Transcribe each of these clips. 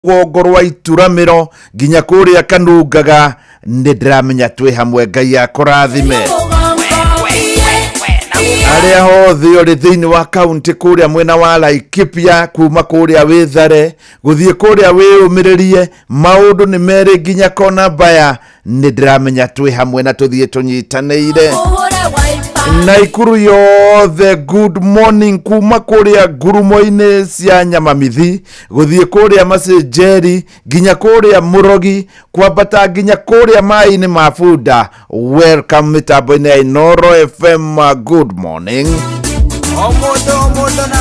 Rũgongo rwa Ituramĩro nginya kũrĩa Kanungaga, nĩ ndĩramenya twĩ hamwe. Ngai akũrathime. Arĩa hothe ũrĩ thĩinĩ wa kaunti kũrĩa mwena wa Laikipia, kuma kũrĩa Wĩthare gũthiĩ kũrĩa wĩyũmĩrĩrie, maũndũ nĩ merĩ nginya kona mbaya, nĩ ndĩramenya twĩ hamwe na tũthiĩ tũnyitanĩire. Naikuru yothe, good morning, kuma kũrĩa ngurumo-inĩ cia Nyamamithi gũthiĩ kũrĩa Macenjeri nginya kũrĩa Mũrogi, kwambata nginya kũrĩa maĩ-inĩ ma Bunda, welcome mĩtambo-inĩ ya Inoro FM. Good morning.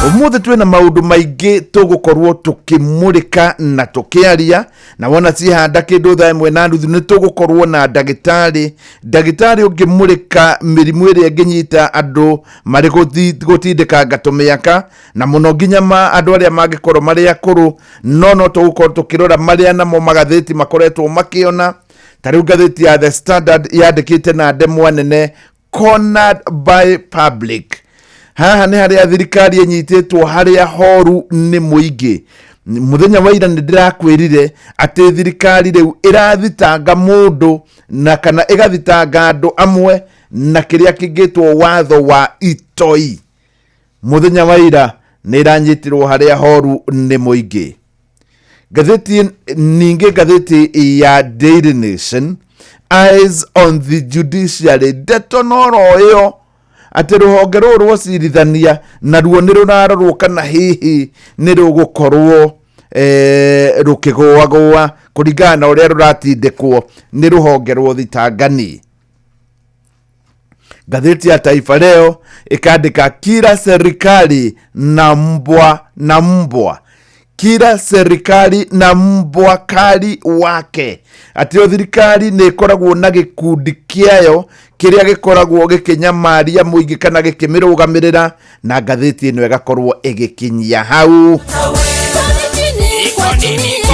Ũmũthĩ twĩna maũndũ maingĩ tũgũkorwo tũkĩmũrĩka na tũkĩaria, na wona cihanda kĩndũ 1:30 nĩ tũgũkorwo na ndagĩtarĩ ũngĩmũrĩka mĩrimũ ĩrĩa ĩngĩnyita andũ marĩ gũtindĩkanga tũmĩaka, na mũno nginya ma andũ arĩa mangĩkorwo marĩ akũrũ. No tũgũkorwo tũkĩrora marĩa namo magathĩti makoretwo makĩona. Ta rĩu ngathĩti ya The Standard yandĩkĩte na ndemwa nene, "Cornered by public". Haha nĩ harĩa thirikari ĩnyitĩtwo harĩa horu nĩ mũingĩ. Mũthenya wa ira nĩ ndĩrakwĩrire atĩ thirikari rĩu ĩrathitanga mũndũ na kana ĩgathitanga andũ amwe na kĩrĩa kĩngĩtwo watho wa itoi. Mũthenya wa ira nĩ ĩranyitirwo harĩa horu nĩ mũingĩ. Ngathĩti ningĩ, ngathĩti ya Daily Nation, "Eyes on the judiciary". Ndeto noro ĩyo atĩ rũhonge rũrũ rwa ũcirithania naruo nĩ rũrarorwo kana hihi nĩ rũgũkorwo rũkĩgũagũa kũringana na ũrĩa rũratindĩkwo nĩ rũhonge rwa ũthitangani. Ngathĩti ya Taifa Leo ĩkandĩka, "Kila serikali na mbwa na mbwa, kila serikali na mbwa kali wake", atĩ o thirikari nĩ ĩkoragwo na gĩkundi kĩayo kĩrĩa gĩkoragwo gĩkĩnyamaria mũingĩ kana gĩkĩmĩrũgamĩrĩra, na ngathĩti ĩno ĩgakorwo ĩgĩkinyia hau.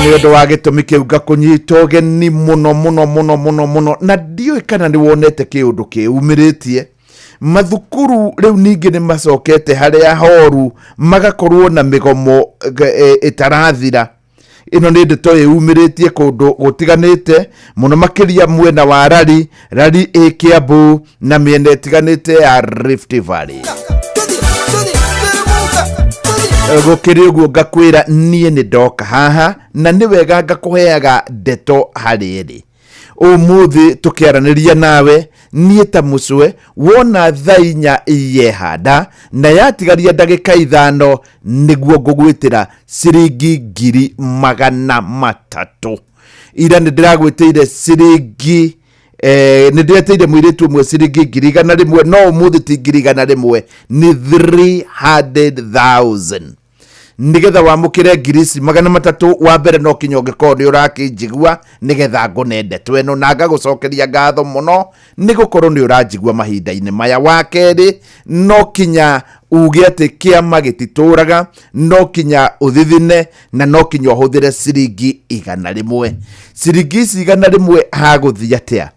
Nĩ ũndũ wa gĩtũmi kĩu ngakũnyita ũgeni mũno mũno mũno mũno mũno, na ndiũĩ kana nĩ wonete kĩũndũ kĩumĩrĩtie. Mathukuru rĩu ningĩ nĩ macokete harĩa horu, magakorwo na mĩgomo ĩtarathira. Ĩno nĩ ndeto ĩumĩrĩtie kũndũ gũtiganĩte, mũno makĩria mwena wa Rari Rari ĩ Kĩambu na mĩena ĩtiganĩte ya Rift Valley. Gũkĩrĩ ũguo, ngakwĩra niĩ nĩ ndoka haha na nĩ wega ngakũheaga ndeto harĩ ĩrĩ. Ũmũthĩ tũkĩaranĩria nawe niĩ ta mũcwe, wona 4:00 yehanda na yatigaria ndagĩka 5, nĩguo ngũgwĩtĩra ciringi 300,000. Ira nĩ ndĩragwĩtĩire ciringi nĩ ndĩretĩire mũirĩtu ũmwe ciringi 100,000, no ũmũthĩ ti 100,000, nĩ 300,000. Nĩgetha wamũkĩre ngiri ici 300, wa mbere no kinya ũngĩkorwo nĩ ũrakĩnjigua, nĩgetha ngũne ndeto ĩno, na ngagũcokeria ngatho mũno nĩ gũkorwo nĩ ũranjigua mahinda-inĩ maya. Wa kerĩ, no kinya uge atĩ kĩama gĩtitũraga, no kinya ũthithine na no kinya ũhũthĩre ciringi 100. Ciringi ici 100 hagũthiĩ atĩa?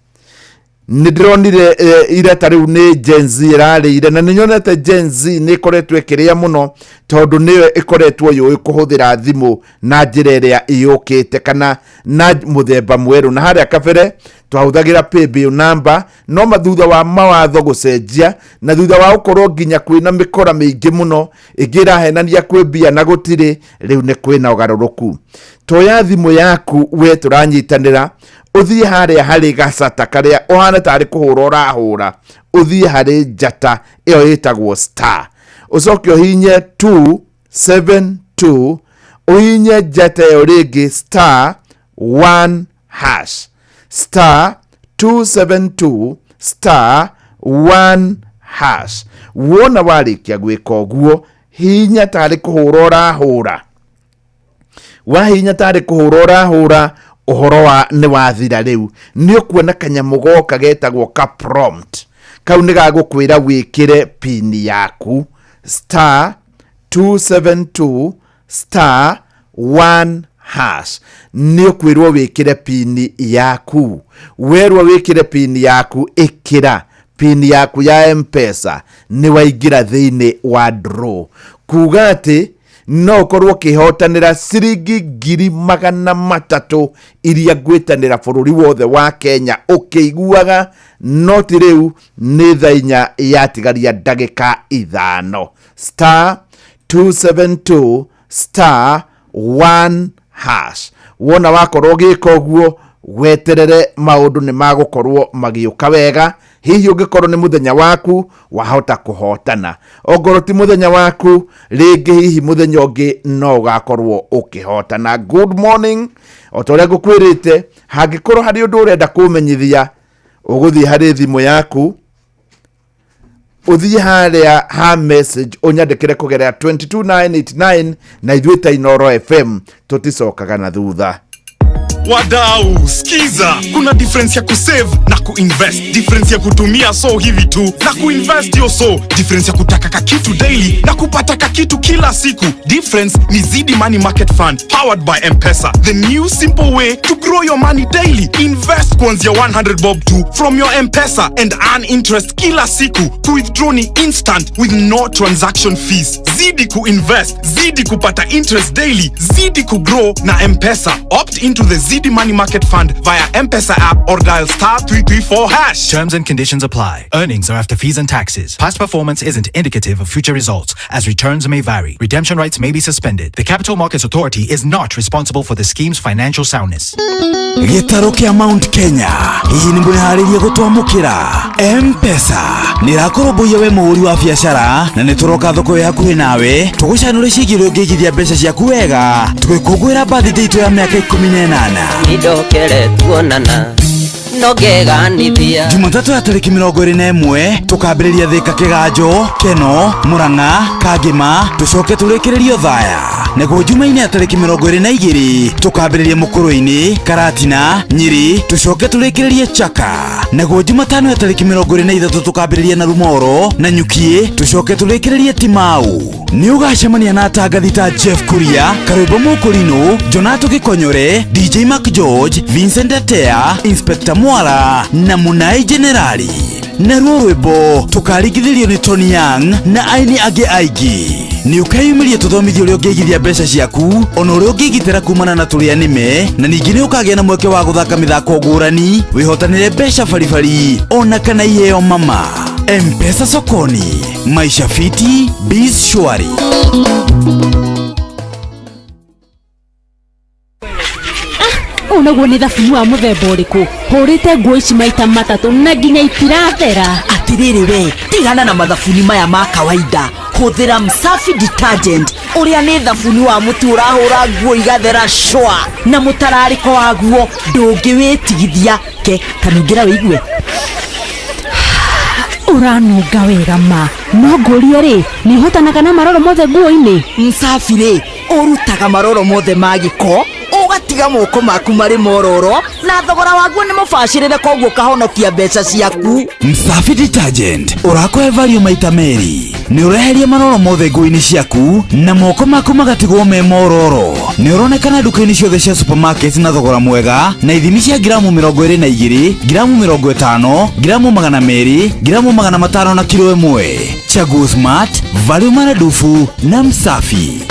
Nĩ ndĩronire ira ta rĩu nĩ Gen Z ĩrarĩire, na nĩ nyonete Gen Z nĩ ĩkoretwo ĩkĩrĩa mũno tondũ nĩyo ĩkoretwo yũĩ kũhũthĩra thimũ na njĩra ĩrĩa ĩyũkĩte kana na mũthemba mwerũ. Na harĩa kabere twahũthagĩra paybill number, no thutha wa mawatho gũcenjia na thutha wa gũkorwo nginya kwĩna mĩkora mĩingĩ mũno ĩngĩ ĩrahenania kwĩ mbia na gũtirĩ, rĩu nĩ kwĩna ũgarũrũku. Toya thimũ yaku we tũranyitanĩra, ũthiĩ harĩa harĩ gacata karĩa ũhana tarĩ kũhũra ũrahũra, ũthiĩ harĩ njata ĩyo ĩtagwo star, ũcoke ũhinye 272, ũhinye njata ĩyo rĩngĩ star 1 hash, star 272 star 1 hash. Wona warĩkia gwĩka ũguo, hinya tarĩ kũhũra ũrahũra. Wahinya tarĩ kũhũra ũrahũra, ũhoro wa nĩ wathira. Rĩu nĩ ũkuona kanyamũ goka getagwo ka prompt. Kau nĩ gagũkwĩra wĩkĩre pin yaku, star 272 star 1 hash. Nĩ ũkwĩrwo wĩkĩre pin yaku. Werwo wĩkĩre pin yaku, ĩkĩra pin yaku ya Mpesa, nĩ waingĩra thĩinĩ wa draw, kuga atĩ No ũkorwo ũkĩhotanĩra ciringi 300,000 iria ngwĩtanĩra bũrũri wothe wa Kenya ũkĩiguaga. No ti rĩu, nĩ thaa 4 yatigaria ndagĩka 5. *272*1#. Wona wakorwo ũgĩka ũguo, weterere maũndũ nĩ magũkorwo magĩũka wega. Hihi ũngĩkorwo nĩ mũthenya waku, wahota kũhotana. Ongorwo ti mũthenya waku, rĩngĩ hihi mũthenya ũngĩ no ũgakorwo ũkĩhotana. Good morning. O ta ũrĩa ngũkwĩrĩte, hangĩkorwo harĩ ũndũ ũrenda kũmenyithia, ũgũthiĩ harĩ thimũ yaku, ũthiĩ harĩa ha message, ũnyandĩkĩre kũgerera 22989, na ithuĩ ta Inoro FM tũticokaga na thutha. Wadau, skiza, kuna difference ya kusave na kuinvest, difference ya kutumia so hivi tu na kuinvest yo so, difference ya kutaka kakitu daily na kupata kakitu kila siku. Difference ni Zidi Money Market Fund powered by M-Pesa, the new simple way to grow your money daily. Invest kuanzia 100 bob tu from your M-Pesa and earn interest kila siku. Kuwithdraw ni instant with no transaction fees. Zidi kuinvest, zidi kupata interest daily, zidi kugrow na M-Pesa. Opt into the Zidi Money Market Fund via M-Pesa app or dial *334#. Terms and conditions apply. Earnings are after fees and taxes. Past performance isn't indicative of future results, as returns may vary. Redemption rights may be suspended. The Capital Markets Authority is not responsible for the scheme's financial soundness. Gĩtarũ kĩa Mount Kenya, hihi nĩ mũreharĩria gũtwamũkĩra? M-Pesa nĩ ĩrakũrũmbũiya we mũhũri wa biacara, na nĩ tũroka thoko ĩ hakuhĩ nawe tũgũcanũre ciĩgiĩ ũrĩa ũngĩigithia mbeca ciaku wega tũgĩkũngũĩra birthday itũ ya mĩaka 18. Nindokere tuonana no ngeganithia. Jumatatũ ya tarĩki 21 tũkambĩrĩria Thĩka, Kĩganjo, Keno, Mũrang'a, Kangĩma, tũcoke tũrĩkĩrĩrie Othaya. Naguo Jumaine ya tarĩki 22 tũkambĩrĩria Mũkũrũ-inĩ, Karatina, Nyĩrĩ, tũcoke tũrĩkĩrĩrie Chaka. Naguo Jumatano ya tarĩki 23 tũkambĩrĩria na Rumoro na Nyukiĩ, tũcoke tũrĩkĩrĩrie Timau. Nĩ ũgacemania na atangathi ta Jeff Kuria, Karwĩmbo, Mũkũrinũ, Jonato Gĩkonyore, DJ Mark George, Vincent Atea, Inspector Mwara na Mũnai Generali. Naruo rwĩmbo tũkaringithĩrio nĩ Tony Young na aini angĩ aingĩ. Nĩ ũkeyumĩria tũthomithio ũrĩa ũngĩigithia mbeca ciaku, ona ũrĩa ũngĩgitĩra kumana na tũrĩa nĩme, na ningĩ nĩ ũkagĩa na mweke wa gũthaka mĩthako ngũrani, wĩhotanĩre mbeca baribari ona kana iheo mama. M-Pesa sokoni, maisha fiti, biz shwari. Ũyũ naguo nĩ thabuni wa mũthemba ũrĩkũ? Hũrĩte nguo ici maita matatũ na nginya itirathera. Atirĩrĩ we, tigana na mathabuni maya ma kawaida, hũthĩra Msafi Detergent, ũrĩa nĩ thabuni wa mũtu ũrahũra nguo igathera shwa, na mũtararĩko waguo ndũngĩwĩtigithia. Ke kanungĩra wĩigue. Ũranunga wega ma. No ngũrie rĩ, nĩ ũhotanaga na maroro mothe nguo-inĩ? Msafi rĩ, ũrutaga maroro mothe ma gĩko, ũgatiga moko maku marĩ mororo, na thogora waguo nĩ mũbacĩrĩre, koguo ũkahonokia mbeca ciaku. Msafi Detergent ũrakũhe value maita merĩ. Nĩ ũreheria maroro mothe nguo-inĩ ciaku na moko maku magatigwo me mororo. Nĩ ũronekana nduka-inĩ ciothe cia supermarket na thogora mwega, na ithimi cia ngiramu 22, ngiramu 50, ngiramu 200, ngiramu 500 na kiro 1. Chaguo smart value maradufu na Msafi.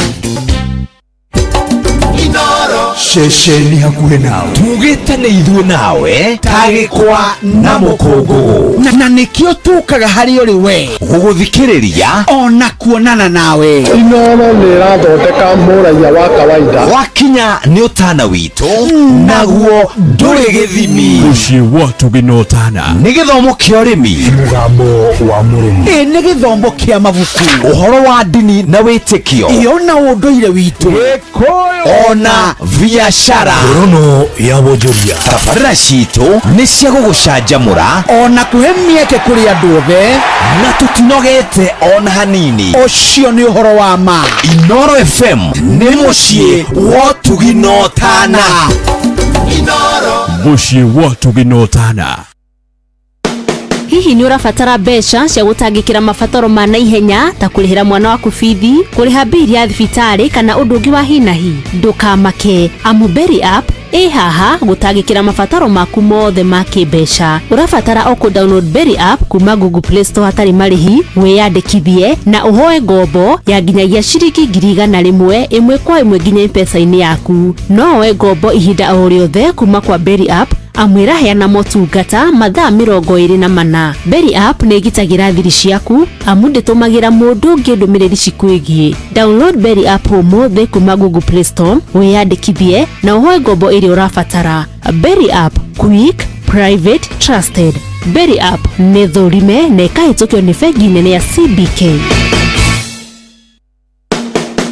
Ceceni hakuhĩ nawe, tugĩte nĩ ithuĩ nawe ta gĩkwa na mũkũngũgũ. Na nĩkĩo tũkaga harĩ ũrĩ we. Gũgũthikĩrĩria. Ona kuonana nawe. Inoro nĩ ĩrathondeka mũraiya wa kawaida. Wakinya nĩ ũtana witũ, naguo ndũrĩ gĩthimi. Mũciĩ wa Tũgĩnotana. Nĩ gĩthomo kĩa ũrĩmi. Mũgambo wa mũrĩmi. Ĩ nĩ gĩthomo kĩa mabuku. Ũhoro wa ndini na wĩtĩkio. Ĩyo na ũndũire witũ. Ona biacara. Ngorono ya wonjoria. Tabarĩra citũ nĩ cia gũgũcanjamũra. Ona kũhe mĩeke kũrĩ andũ othe. Na tũtinogete ona hanini. Ũcio nĩ ũhoro wa ma. Inoro FM nĩ mũciĩ wa ũtugi na ũtana. Mũciĩ wa Tũgĩnotana. Hihi nĩ ũrabatara mbeca cia gũtangĩkĩra mabataro ma naihenya ta kũrĩhĩra mwana waku bithi, kũrĩha mbiri ya thibitarĩ, kana ũndũ ũngĩ wa hi na hi? Ndũkamake, amu Berry App Ĩ haha gũtangĩkĩra mabataro maku mothe ma kĩmbeca. Ũrabatara o kũ download Berry app kuma Google Play Store hatarĩ marĩhi, wĩyandĩkithie na ũhoe ngombo ya nginyagia ciringi 100,000 ĩmwe kwa ĩmwe nginya M-Pesa-inĩ yaku. No woe ngombo ihinda o rĩothe kuma kwa Berry app amu ĩraheana motungata mathaa 24. Berry app nĩ ĩgitagĩra thiri ciaku amu ndĩtũmagĩra mũndũ ũngĩ ndũmĩrĩri cikwĩgiĩ. Download Berry app ũmũthĩ kuma Google Play Store, wĩyandĩkithie na ũhoe ngombo ĩrĩa ũrabatara. Berry app, quick, private, trusted. Berry app nĩ thũrime na ĩkahĩtũkio nĩ bengi nene ya CBK.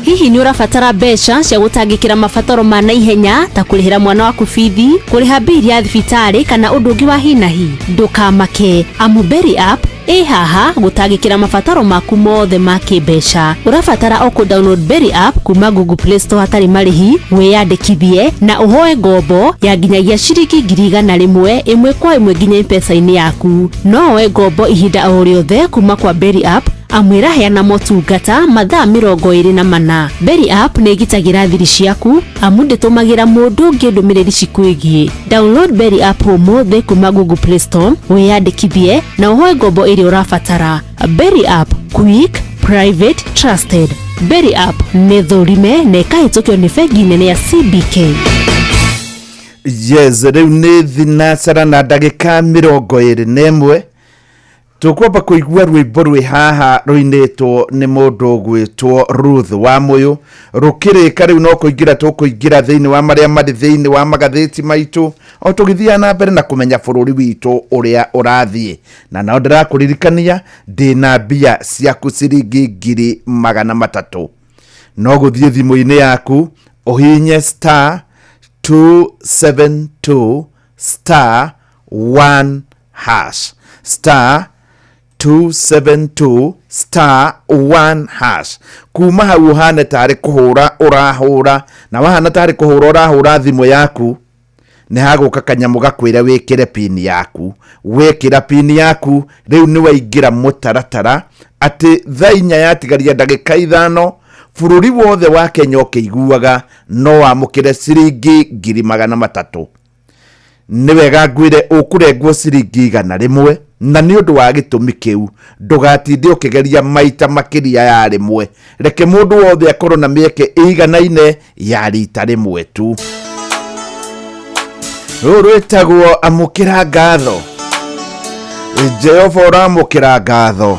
Hihi nĩ ũrabatara mbeca cia gũtangĩkĩra mabataro ma naihenya ta kũrĩhĩra mwana waku bithi, kũrĩha mbili ya thibitarĩ kana ũndũ ũngĩ wa hi na hi? Ndũkamake amu Berry app ĩ haha gũtangĩkĩra mabataro maku mothe ma kĩmbeca. Ũrabatara o kũ download Berry app kuma Google Play Store hatarĩ marĩhi, wĩyandĩkithie na ũhoe ngombo ya nginyagia ciringi 100,000 ĩmwe kwa ĩmwe nginya M-Pesa-inĩ yaku. No woe ngombo ihinda o rĩothe kuma kwa Berry app amu ĩraheana motungata mathaa 24. Berry app nĩ ĩgitagĩra thiri ciaku amu ndĩtũmagĩra mũndũ ũngĩ ndũmĩrĩri cikwĩgiĩ. Download Berry app ũmũthĩ kuma Google Play Store, wĩyandĩkithie na ũhoe ngombo ĩrĩa ũrabatara. Berry app, quick, private, trusted. Berry app nĩ thũrime na ĩkahĩtũkio nĩ bengi nene ya CBK. Yes, rĩu nĩ thinacara na ndagĩka 21. Tũkwamba kũigua rwĩmbo rwĩ haha rũinĩtwo nĩ mũndũ ũgwĩtwo Ruth wa Mũyũ. Rũkĩrĩka rĩu no kũingĩra tũkũingĩra thĩinĩ wa marĩa marĩ thĩinĩ wa magathĩti maitũ o tũgĩthiaga na mbere na kũmenya bũrũri witũ ũrĩa ũrathiĩ. Na nao ndĩrakũririkania ndĩna mbia ciaku ciringi 300,000. No gũthiĩ thimũ-inĩ yaku ũhihinye star 272 star 1 hash, star 272 star 1 hash. Kuma hau ũhane tarĩ kũhũra ũrahũra, na wahana tarĩ kũhũra ũrahũra thimũ yaku nĩ hagũka kanyamũ gakwĩre wĩkĩre pin yaku. Wekĩra pin yaku rĩu nĩ waingĩra mũtaratara atĩ thaa 4 yatigaria ndagĩka 5 bũrũri wothe wa Kenya ũkĩiguaga no wamũkĩre ciringi 300,000. Nĩ wega ngwĩre ũkũrengwo ciringi 100, na nĩ ũndũ wa gĩtũmi kĩu ndũgatinde ũkĩgeria maita makĩria ya rĩmwe. Reke mũndũ wothe akorwo na mĩeke ĩiganaine ya rita rĩmwe tu. Rũrũ rwĩtagwo amũkĩra ngatho. Jehova ũramũkĩra ngatho.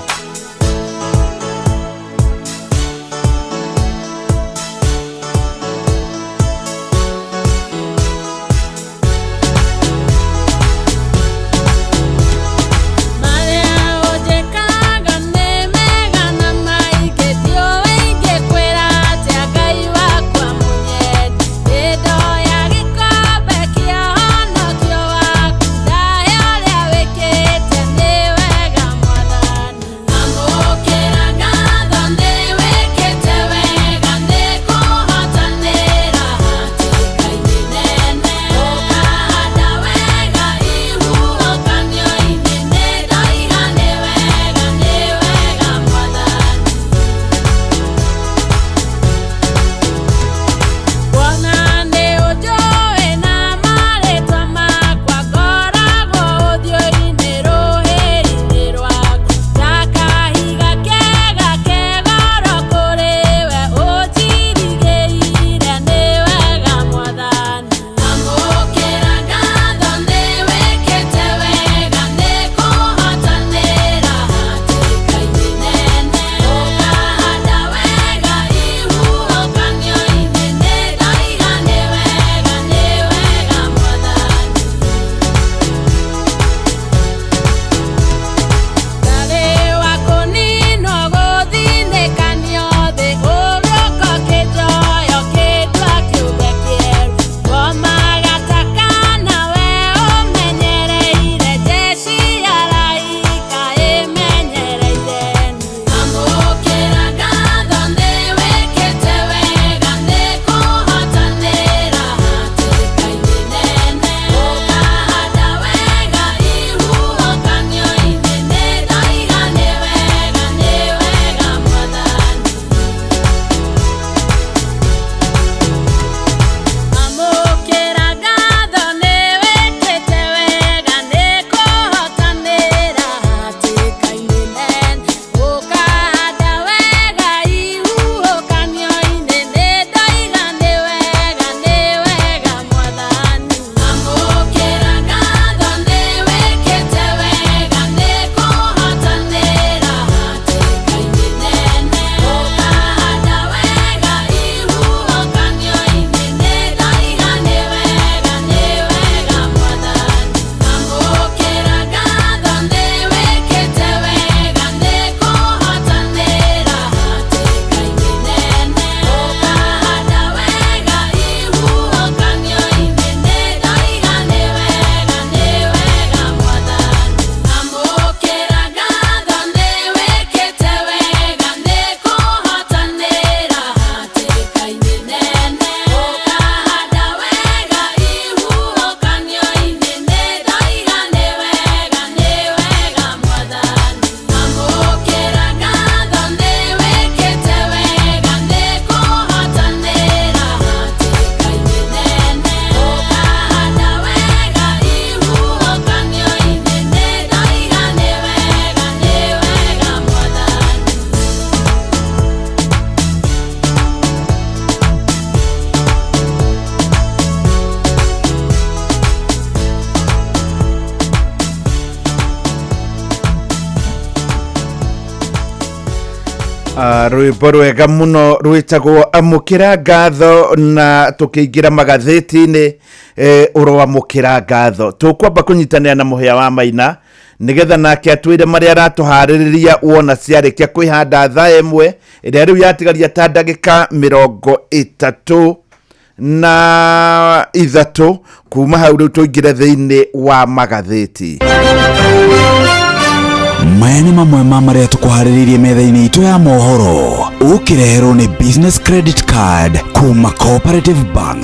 Rwĩmbo rwega mũno rwĩtagwo Amũkĩra Ngatho, na tũkĩingĩra magathĩti-inĩ, ũroamũkĩra ngatho. Tũkwamba kũnyitanĩra na Mũhĩa wa Maina nĩgetha nake atwĩre marĩa aratũharĩrĩria wona ciarĩkia kwĩhanda thaa 1 ĩrĩa rĩu yatigaria ta ndagĩka 33. Kuma hau rĩu tũingĩre thĩinĩ wa magathĩti. Maya nĩ mamwe ma marĩa tũkũharĩrĩirie metha-inĩ itũ ya mohoro, ũkĩreherwo nĩ Business Credit Card kuma Cooperative Bank.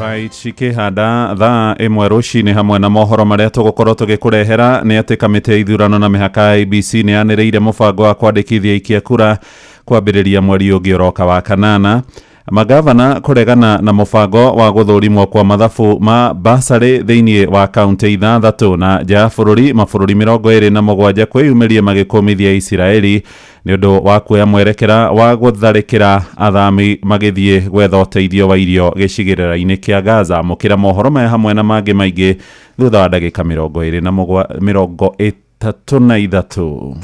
Right, cikĩhanda thaa 1 rũcinĩ, hamwe na mohoro marĩa tũgũkorwo tũgĩkũrehera nĩ atĩ kamĩtĩ ya ithurano na mĩhaka ya IEBC nĩ yanĩrĩire mũbango wa kwandĩkithia aikia kura kwambĩrĩria mweri ũngĩ ũroka wa kanana. Magavana kũregana na mũbango wa gũthũrimwo kwa mathabu ma basarĩ thĩinĩ wa kaunti 6, na nja ya bũrũri mabũrũri 27 kwĩyumĩria magĩkũmithia Isiraeli nĩ ũndũ wa kuoya mwerekera wa gũtharĩkĩra athami magĩthiĩ gwetha ũteithio wa irio gĩcigĩrĩra-inĩ kĩa Gaza. Mũkĩra mohoro maya hamwe na mangĩ maingĩ thutha wa ndagĩka 23.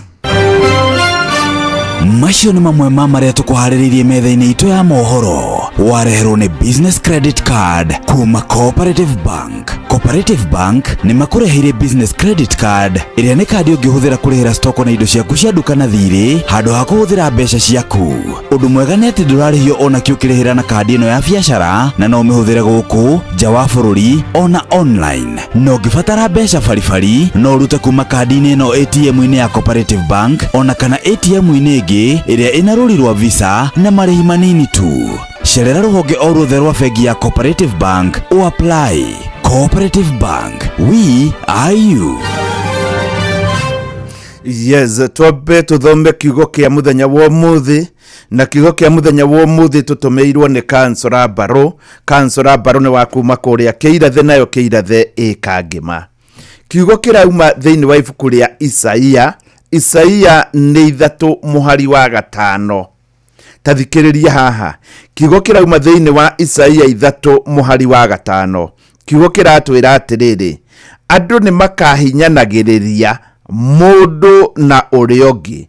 Macio nĩ mamwe ma marĩa tũkũharĩrĩirie metha-inĩ itũ ya mohoro, wareherwo nĩ Business Credit Card kuma Cooperative Bank. Cooperative Bank nĩ makũreheire Business Credit Card, ĩrĩa nĩ kandi ũngĩhũthĩra kũrĩhĩra stoko na indo ciaku cia nduka na thirĩ handũ ha kũhũthĩra mbeca ciaku. Ũndũ mwega nĩ atĩ ndũrarĩhio ona kĩ ũkĩrĩhĩra na kandi ĩno ya biacara, na no ũmĩhũthĩre gũkũ nja wa bũrũri ona online. Na ũngĩbatara mbeca baribari, no ũrute kuma kandi-inĩ ĩno ATM-inĩ ya Cooperative Bank ona kana ATM-inĩ ĩngĩ ĩrĩa ĩna rũri rwa Visa na marĩhi manini tu. Cerera rũhonge o ruothe rwa bengi ya Cooperative Bank o apply. Cooperative Bank, we are you. Yes, twambe tũthome kiugo kĩa mũthenya wa ũmũthĩ, na kiugo kĩa mũthenya wa ũmũthĩ tũtũmĩirwo nĩ Kansora Mbaro. Kansora Mbaro nĩ wa kuma kũrĩa Kĩirathe, nayo Kĩirathe ĩ Kangĩma. Kiugo kĩrauma thĩinĩ wa ibuku rĩa Isaia. Isaia nĩ 3 mũhari wa 5. Ta thikĩrĩria haha, kiugo kĩrauma thĩinĩ wa Isaia 3 mũhari wa 5. Kiugo kĩratwĩra atĩrĩrĩ, andũ nĩ makahinyanagĩrĩria mũndũ na ũrĩa ũngĩ,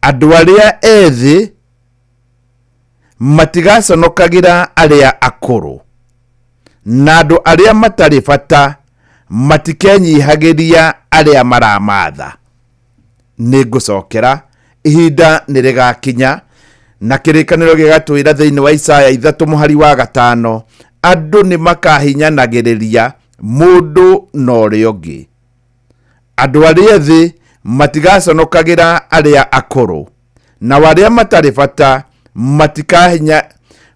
andũ arĩa ethĩ matigaconokagĩra arĩa akũrũ, na andũ arĩa matarĩ bata matikenyihagĩria arĩa maramatha. Nĩ ngũcokera, ihinda nĩ rĩgakinya, na kĩrĩkanĩro gĩgatwĩra thĩinĩ wa Isaya 3 mũhari wa 5, andũ nĩ makahinyanagĩrĩria mũndũ na ũrĩa ũngĩ, andũ arĩa ethĩ matigaconokagĩra arĩa akũrũ, na arĩa matarĩ bata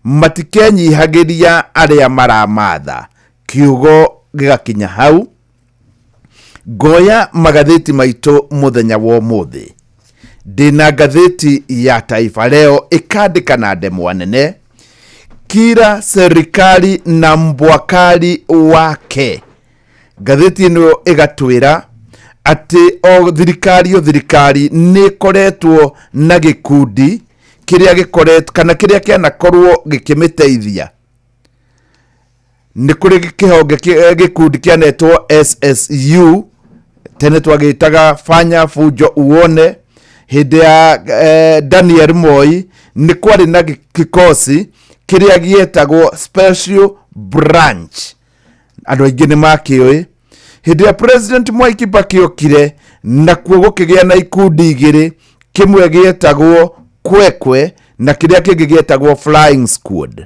matikenyihagĩria arĩa maramatha. Kiugo gĩgakinya hau. Ngoya magathĩti maitũ mũthenya wa ũmũthĩ. Ndĩna ngathĩti ya Taifa Leo ĩkandĩka na ndemwa nene, kila serikali na mbwakali wake. Ngathĩti ĩno ĩgatwĩra atĩ o thirikari o thirikari nĩ ĩkoretwo na gĩkundi kĩrĩa gĩkoretwo kana kĩrĩa kĩanakorwo gĩkĩmĩteithia. Nĩ kũrĩ kĩhonge gĩkundi kĩanetwo SSU, tene twagĩtaga Fanya Fujo Uone. Hĩndĩ ya Daniel Moi nĩ kwarĩ na kikosi kĩrĩa gĩetagwo Special Branch, andũ aingĩ nĩ makĩũĩ. Hĩndĩ ya President Mwai Kibaki okire, nakuo gũkĩgĩa na ikundi igĩrĩ, kĩmwe gĩetagwo Kwekwe na kĩrĩa kĩngĩ gĩetagwo Flying Squad.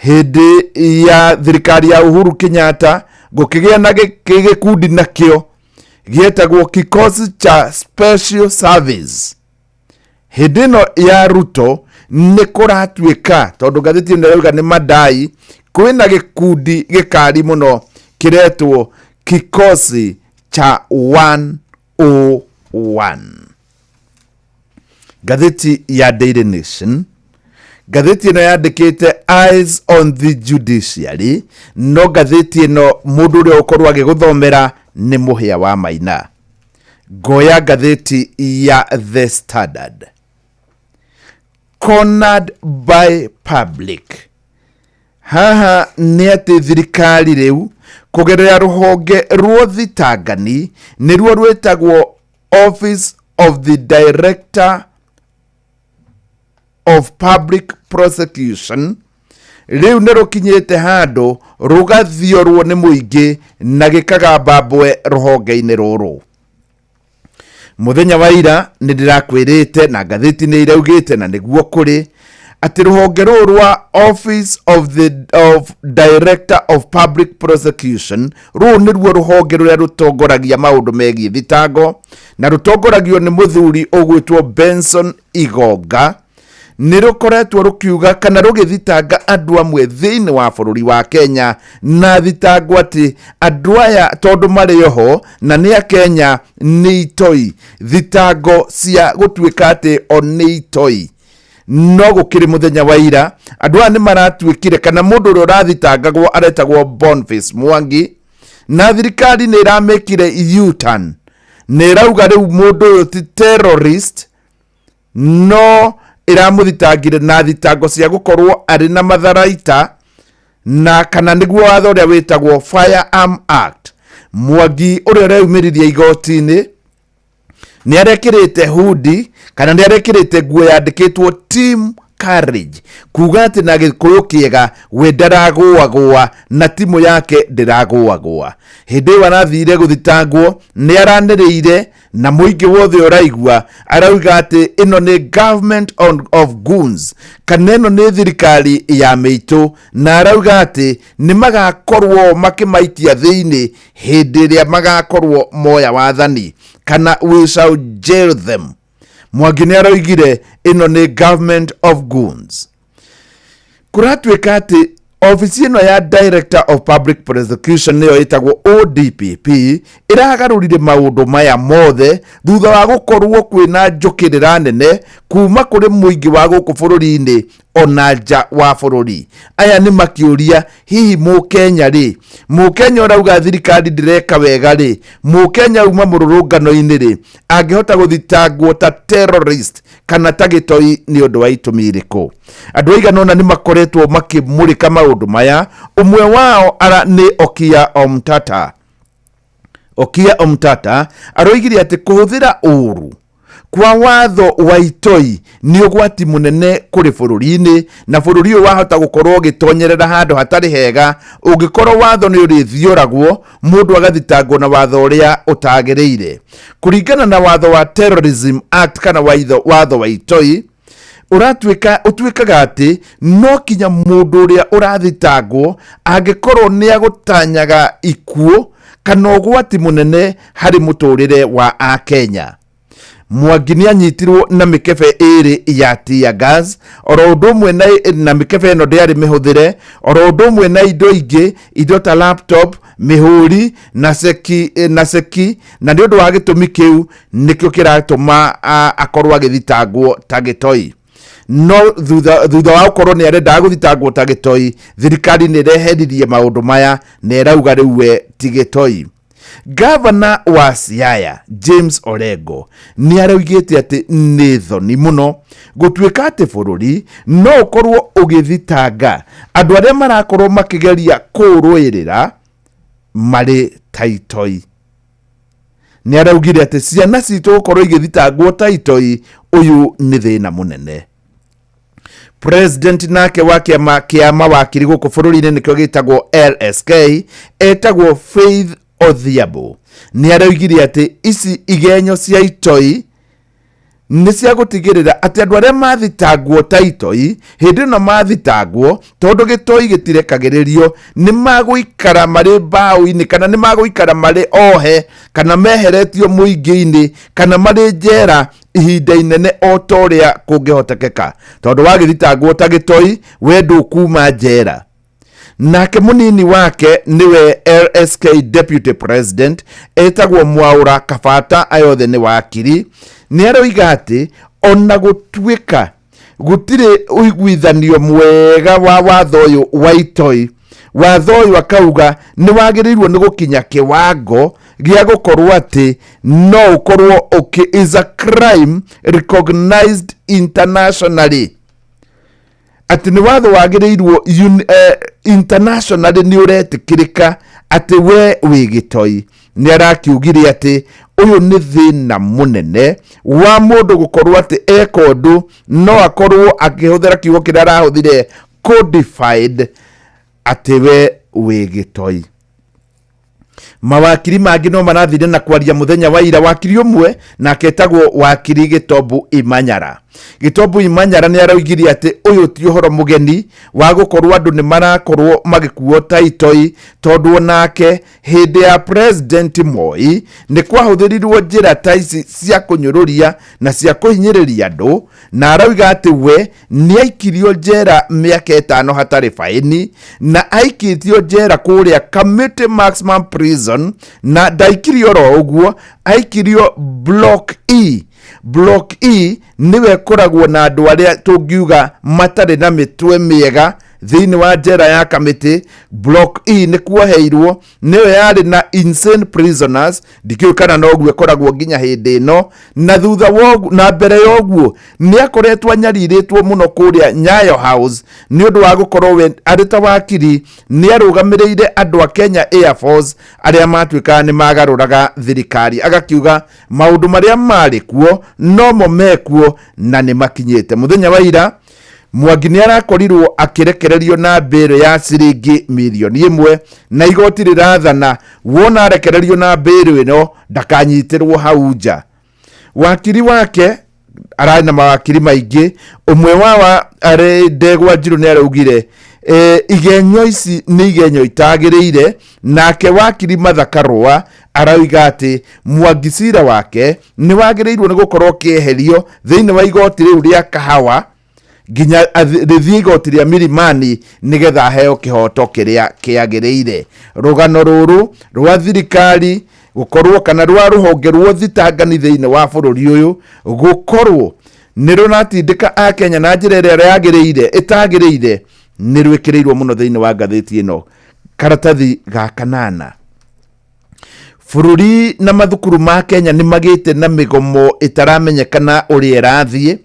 Hĩndĩ ya thirikari ya Uhuru Kenyatta gũkĩgĩa na gĩkundi nakĩo gĩetagwo Kikosi cha Special Service. Hĩndĩ ĩno ya Ruto nĩ kũratuĩka, tondũ ngathĩti ĩno ĩrauga nĩ madai, kwĩna gĩkundi gĩkari mũno kĩretwo Kikosi cha 101. Ngathĩti ya Daily Nation, ngathĩti ĩno yandĩkĩte Eyes on the Judiciary, no ngathĩti ĩno mũndũ ũrĩa ũkorwo agĩgũthomera nĩ Mũhĩa wa Maina. Ngoya ngathĩti ya The Standard, cornered by public. Haha nĩ atĩ thirikari rĩu kũgerera rũhonge rwa thitangani nĩruo rwĩtagwo Office of the Director of Public Prosecution rĩu nĩ rũkinyĩte handũ rũgathiorwo nĩ mũingĩ na gĩkagamba mbwe rũhonge-inĩ rũrũ. Mũthenya wa ira nĩ ndĩrakwĩrĩte na ngathĩti nĩ iraugĩte na nĩguo kũrĩ atĩ rũhonge rũrũ rwa Office of the of Director of Public Prosecution rũrũ nĩruo rũhonge rũrĩa rũtongoragia maũndũ megiĩ thitango na rũtongoragio nĩ mũthuri ũgwĩtwo Benson Igonga. Nĩ rũkoretwo rũkiuga kana rũgĩthitanga andũ amwe thĩinĩ wa bũrũri wa Kenya na thitango atĩ andũ aya tondũ marĩ oho na nĩ a Kenya nĩ itoi, thitango cia gũtuĩka atĩ o nĩ itoi. No gũkĩrĩ mũthenya wa ira andũ aya nĩ maratuĩkire kana mũndũ ũrĩa ũrathitangagwo aretagwo Boniface Mwangi na thirikari nĩ ĩramĩkire U-turn, nĩ ĩrauga rĩu mũndũ ũyũ ti terrorist, no ĩramũthitangire na thitango cia gũkorwo arĩ na matharaita na kana nĩguo watho ũrĩa wĩtagwo Firearm Act. Mwangi ũrĩa ũreyumĩririe igoti-inĩ nĩ arekĩrĩte hudi kana nĩ arekĩrĩte nguo yandĩkĩtwo Team Courage, kuga atĩ na gĩkũyũ kĩega we ndaragũagũa na timu yake ndĩragũagũa. Hĩndĩ ĩyo arathire gũthitangwo nĩ aranĩrĩire na mũingĩ wothe ũraigua arauga atĩ ĩno nĩ government of goons, kana ĩno nĩ thirikari ya mĩitũ, na arauga atĩ nĩ magakorwo makĩmaikia thĩinĩ hĩndĩ ĩrĩa magakorwo moya wathani, kana we shall jail them. Mwangi nĩ aroigire ĩno nĩ government of goons. Kũratuĩka atĩ obici ĩno ya Director of Public Prosecution nĩyo ĩtagwo ODPP ĩragarũrire maũndũ maya mothe thutha wa gũkorwo kwĩna njũkĩrĩra nene kuma kũrĩ mũingĩ wa gũkũ bũrũri-inĩ ona nja wa bũrũri. Aya nĩ makĩũria hihi mũkenya rĩ, mũkenya ũrauga thirikari ndĩreka wega rĩ, mũkenya uma mũrũrũngano-inĩ rĩ, angĩhota gũthitangwo ta terrorist kana ta gĩtoi nĩ ũndũ wa itũmi irĩkũ? Andũ aigana ũna nĩ makoretwo makĩmũrĩka maũndũ maya. Ũmwe wao ara nĩ Okiya Omtata. Okiya Omtata aroigire atĩ kũhũthĩra ũũru kwa watho wa itoi nĩ ũgwati mũnene kũrĩ bũrũri-inĩ, na bũrũri ũyũ wahota gũkorwo ũgĩtonyerera handũ hatarĩ hega ũngĩkorwo watho nĩ ũrĩthioragwo mũndũ agathitangwo na watho ũrĩa ũtagĩrĩire. Kũringana na watho wa Terrorism Act kana watho wa itoi ũratuĩka ũtuĩkaga atĩ no kinya mũndũ ũrĩa ũrathitangwo angĩkorwo nĩ agũtanyaga ikuũ kana ũgwati mũnene harĩ mũtũrĩre wa Akenya. Mwangi nĩ anyitirwo na mĩkebe ĩrĩ ya tear gas oro ũndũ ũmwe na mĩkebe ĩno ndĩarĩ mĩhũthĩre, oro ũndũ ũmwe na indo ingĩ, indo ta laptop, mĩhũri na ceki, na ceki, na nĩ ũndũ wa gĩtũmi kĩu nĩkĩo kĩratũma akorwo agĩthitangwo ta gĩtoi. No thutha wa gũkorwo nĩ arendaga gũthitangwo ta gĩtoi, thirikari nĩ ĩreheririe maũndũ maya na ĩrauga rĩu we ti gĩtoi. Gavana wa Siaya James Orengo nĩ araugĩte atĩ nĩ thoni mũno gũtuĩka atĩ bũrũri no ũkorwo ũgĩthitanga andũ arĩa marakorwo makĩgeria kũũrũĩrĩra marĩ ta itoi. Nĩ araugire atĩ ciana citũ gũkorwo igĩthitangwo ta itoi ũyũ nĩ thĩna mũnene. President nake wa kĩama kĩa mawakiri gũkũ bũrũri-inĩ nĩkĩo gĩtagwo LSK etagwo Faith Odhiambo nĩ araugire atĩ ici igenyo cia itoi nĩ cia gũtigĩrĩra atĩ andũ arĩa mathitangwo ta itoi hĩndĩ ĩno mathitangwo tondũ gĩtoi gĩtirekagĩrĩrio nĩ magũikara marĩ mbaũ-inĩ kana nĩ magũikara marĩ ohe kana meheretio mũingĩ-inĩ kana marĩ njera ihinda inene o ta ũrĩa kũngĩhotekeka, tondũ wagĩthitangwo ta gĩtoi we ndũkuma njera. Nake mũnini wake nĩwe LSK Deputy President etagwo Mwaura Kabata, aya othe nĩ wakiri, nĩ aroiga atĩ ona gũtuĩka gũtirĩ ũiguithanio mwega wa watho ũyũ wa itoi, watho ũyũ akauga nĩ wagĩrĩirwo nĩ gũkinya kĩwango gĩa gũkorwo atĩ no ũkorwo ũkĩ is a crime recognized internationally, atĩ nĩ watho wagĩrĩirwo internationally nĩ ũretĩkĩrĩka atĩ we wĩ gĩtoi. Nĩ arakiugire atĩ ũyũ nĩ thĩna mũnene wa mũndũ gũkorwo atĩ eka ũndũ no akorwo akĩhũthĩra kiugo kĩrĩa arahũthire, codified, atĩ we wĩ gĩtoi. Mawakiri mangĩ no marathire na kwaria mũthenya wa ira. Wakiri ũmwe nake etagwo wakiri Gĩtombu Imanyara. Gĩtombu Imanyara nĩ aroigire atĩ ũyũ ti ũhoro mũgeni wa gũkorwo andũ nĩ marakorwo magĩkuo ta itoi, tondũ onake hĩndĩ ya President Moi nĩ kwahũthĩrirwo njĩra ta ici cia kũnyũrũria na cia kũhinyĩrĩria andũ. Na arauga atĩ we nĩ aikirio njera mĩaka 5 hatarĩ baĩni, na aikĩtio njera kũrĩa Kamiti Maximum Prison, na ndaikirio oro ũguo, aikirio Block E. Block E nĩwe ĩkoragwo na andũ arĩa tũngiuga matarĩ na mĩtwe mĩega thĩinĩ wa njera ya Kamĩtĩ. Block E nĩ kuoheirwo, nĩyo yarĩ na insane prisoners. Ndikĩũĩ kana noguo ĩkoragwo nginya hĩndĩ ĩno. Na thutha wa ũguo, na mbere ya ũguo, nĩ akoretwo anyarirĩtwo mũno kũrĩa Nyayo House nĩ ũndũ wa gũkorwo we arĩ ta wakiri nĩ arũgamĩrĩire andũ a Kenya Air Force arĩa matuĩkaga nĩ magarũraga thirikari. Agakiuga maũndũ marĩa marĩ kuo nomo mekuo na nĩ makinyĩte. Mũthenya wa ira Mwangi nĩ arakorirwo akĩrekererio na mbĩrũ ya ciringi mirioni 1, na igoti rĩrathana wona arekererio na mbĩrũ ĩno ndakanyitĩrwo hau nja. Wakiri wake, ararĩ na mawakiri maingĩ, ũmwe wawa arĩ Ndegwa Njirũ, nĩ araugire igenyo ici nĩ igenyo itagĩrĩire. Nake wakiri Martha Karũa arauga atĩ Mwangi cira wake nĩ wagĩrĩirwo nĩ gũkorwo ũkĩeherio thĩinĩ wa igoti rĩu rĩa Kahawa nginya rĩthiĩ igoti rĩa Milimani nĩgetha aheo kĩhoto kĩrĩa kĩagĩrĩire. Rũgano rũrũ rwa thirikari gũkorwo kana rwa rũhonge rwa ũthitangani thĩinĩ wa bũrũri ũyũ gũkorwo nĩ rũratindĩka akenya na njĩra ĩrĩa yagĩrĩire ĩtagĩrĩire nĩ rwĩkĩrĩirwo mũno thĩinĩ wa ngathĩti ĩno, karatathi ga kanana. Bũrũri na mathukuru ma Kenya nĩ magĩte na mĩgomo ĩtaramenyekana ũrĩa ĩrathiĩ.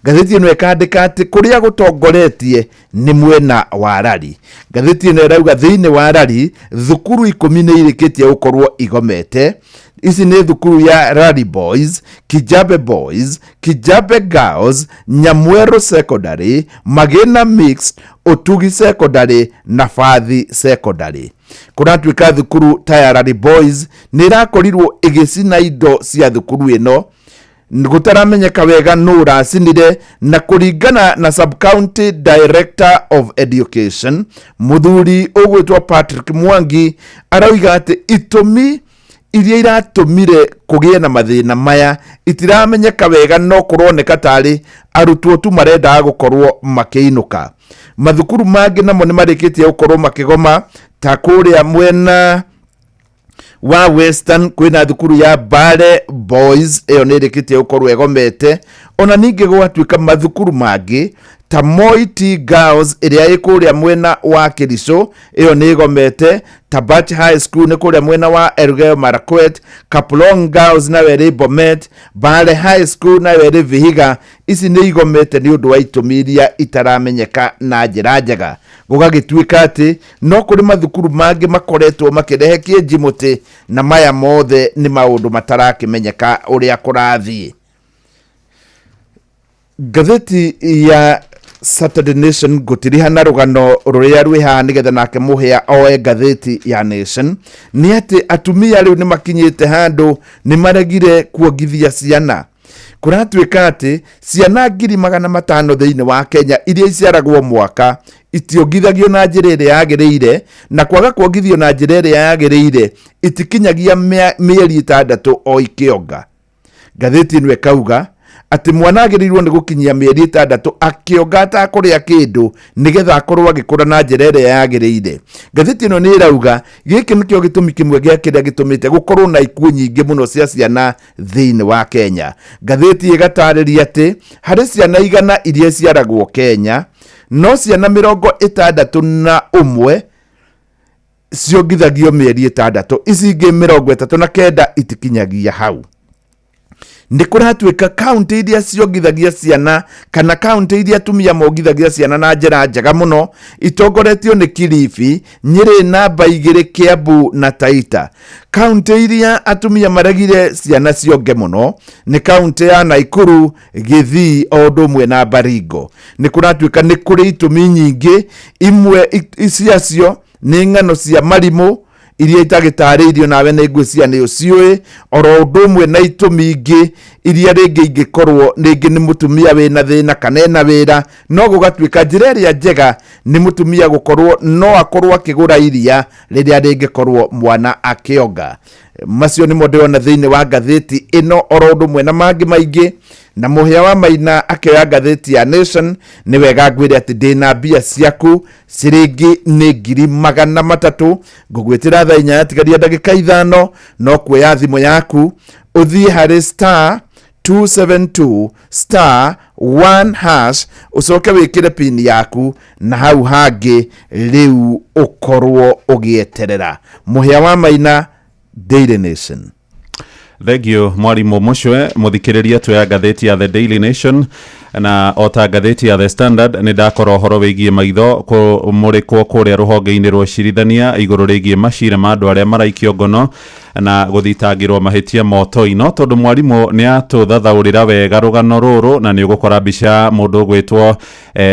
Ngathĩti ĩno ĩkandĩka atĩ kũrĩa gũtongoretie nĩ mwena wa Rari. Ngathĩti ĩno ĩrauga thĩinĩ wa Rari thukuru 10 nĩ irĩkĩtie gũkorwo igomete. Ici nĩ thukuru ya Rari Boys, Kijabe Boys, Kijabe Girls, Nyamweru Secondary, Magina Mixed, Utugi Secondary na Fathi Secondary. Kũratuĩka thukuru ta ya Rari Boys nĩ ĩrakorirwo ĩgĩcina indo cia thukuru ĩno, gũtaramenyeka wega nũ ũracinire. Na kũringana na Sub County Director of Education, mũthuri ũgwĩtwo Patrick Mwangi, arauga atĩ itũmi iria iratũmire kũgĩe na mathĩna maya itiramenyeka wega, no kũroneka tarĩ arutwo tu marendaga gũkorwo makĩinũka. Mathukuru mangĩ namo nĩ marĩkĩtie gũkorwo makĩgoma, ta kũrĩa mwena wa Western kwĩna thukuru ya Mbale Boys, ĩyo nĩ ĩrĩkĩtie gũkorwo ĩgomete. Ona ningĩ gwatuĩka mathukuru mangĩ ta Moi T Girls ĩrĩa ĩ kũrĩa mwena wa Kericho, ĩyo nĩ ĩgomete. Tabach High School nĩ kũrĩa mwena wa Elgeyo Marakwet, Kaplong Girls nayo ĩrĩ Bomet, Mbale High School nayo ĩrĩ Vihiga. Ici nĩ igomete nĩ ũndũ wa itũmi iria itaramenyeka na njĩra njega. Gũgagĩtuĩka atĩ no kũrĩ mathukuru mangĩ makoretwo makĩrehe kĩenji mũtĩ, na maya mothe nĩ maũndũ matarakĩmenyeka ũrĩa kũrathiĩ. Ngathĩti ya Saturday Nation, ngũtiriha na rũgano rũrĩa rwĩ haha nĩgetha nake mũhĩa oe ngathĩti ya Nation, nĩ atĩ atumia rĩu nĩ makinyĩte handũ nĩ maregire kuongithia ciana. Kũratuĩka atĩ ciana 500,000 thĩinĩ wa Kenya iria iciaragwo mwaka itiongithagio na njĩra ĩrĩa yagĩrĩire, na kwaga kuongithio na njĩra ĩrĩa yagĩrĩire itikinyagia mĩeri 6 o ikĩonga. Ngathĩti ĩno ĩkauga atĩ mwana agĩrĩirwo nĩ gũkinyia mĩeri 6 akĩonga atakũrĩa kĩndũ nĩgetha akorwo agĩkũra na njĩra ĩrĩa yagĩrĩire. Ngathĩti ĩno nĩ ĩrauga gĩkĩ nĩkĩo gĩtũmi kĩmwe gĩa kĩrĩa gĩtũmĩte gũkorwo na ikuũ nyingĩ mũno cia ciana thĩinĩ wa Kenya. Ngathĩti ĩgatarĩria atĩ harĩ ciana 100 iria iciaragwo Kenya, no ciana 61 ciongithagio mĩeri 6, ici ingĩ 39 itikinyagia hau. Nĩ kũratuĩka kaunti iria ciongithagia ciana kana kaunti iria atumia mongithagia ciana na njĩra njega mũno itongoretio nĩ Kilifi, Nyĩrĩ namba 2, Kiambu na Taita. Kaunti iria atumia maregire ciana cionge mũno nĩ kaunti ya Naikuru, Gĩthii o ũndũ ũmwe na Baringo. Nĩ kũratuĩka nĩ kũrĩ itũmi nyingĩ, imwe ciacio nĩ ng'ano cia marimũ iria itagĩtarĩirio nawe nĩ ngwĩciria nĩ ũciũĩ, oro ũndũ ũmwe na itũmi ingĩ iria rĩngĩ ingĩkorwo rĩngĩ nĩ mũtumia wĩna thĩna kana ena wĩra, no gũgatuĩka njĩra ĩrĩa njega nĩ mũtumia gũkorwo no akorwo akĩgũra iria rĩrĩa rĩngĩkorwo mwana akĩonga. Macio nĩmo ndĩrona thĩinĩ wa ngathĩti ĩno oro ũndũ ũmwe na mangĩ maingĩ. Na mũhĩa wa Maina akĩoya ngathĩti ya Nation, nĩ wega ngwĩre atĩ ndĩna mbia ciaku ciringi nĩ 300,000. Ngũgwĩtĩra thaa 8 tigaria ndagĩka 5, no kuoya thimũ yaku ũthiĩ harĩ star 272 star 1 hash, ũcoke wĩkĩre pin yaku na hau hangĩ rĩu ũkorwo ũgĩeterera. Mũhĩa wa Maina, Daily Nation. Thank you mwarimũ Mũcwe. Mũthikĩrĩria, tuoya ngathĩti ya The Daily Nation, na o ta ngathĩti ya The Standard nĩ ndakora ũhoro wĩgiĩ maitho kũmũrĩkwo kũrĩa rũhonge-inĩ rwa ũcirithania igũrũ rĩgiĩ macira ma andũ arĩa maraikio ngono na gũthitangĩrwo mahĩtia motoi. No tondũ mwarimũ nĩ atũthathaũrĩra wega rũgano rũrũ, na nĩ ũgũkora mbica ya mũndũ ũgwĩtwo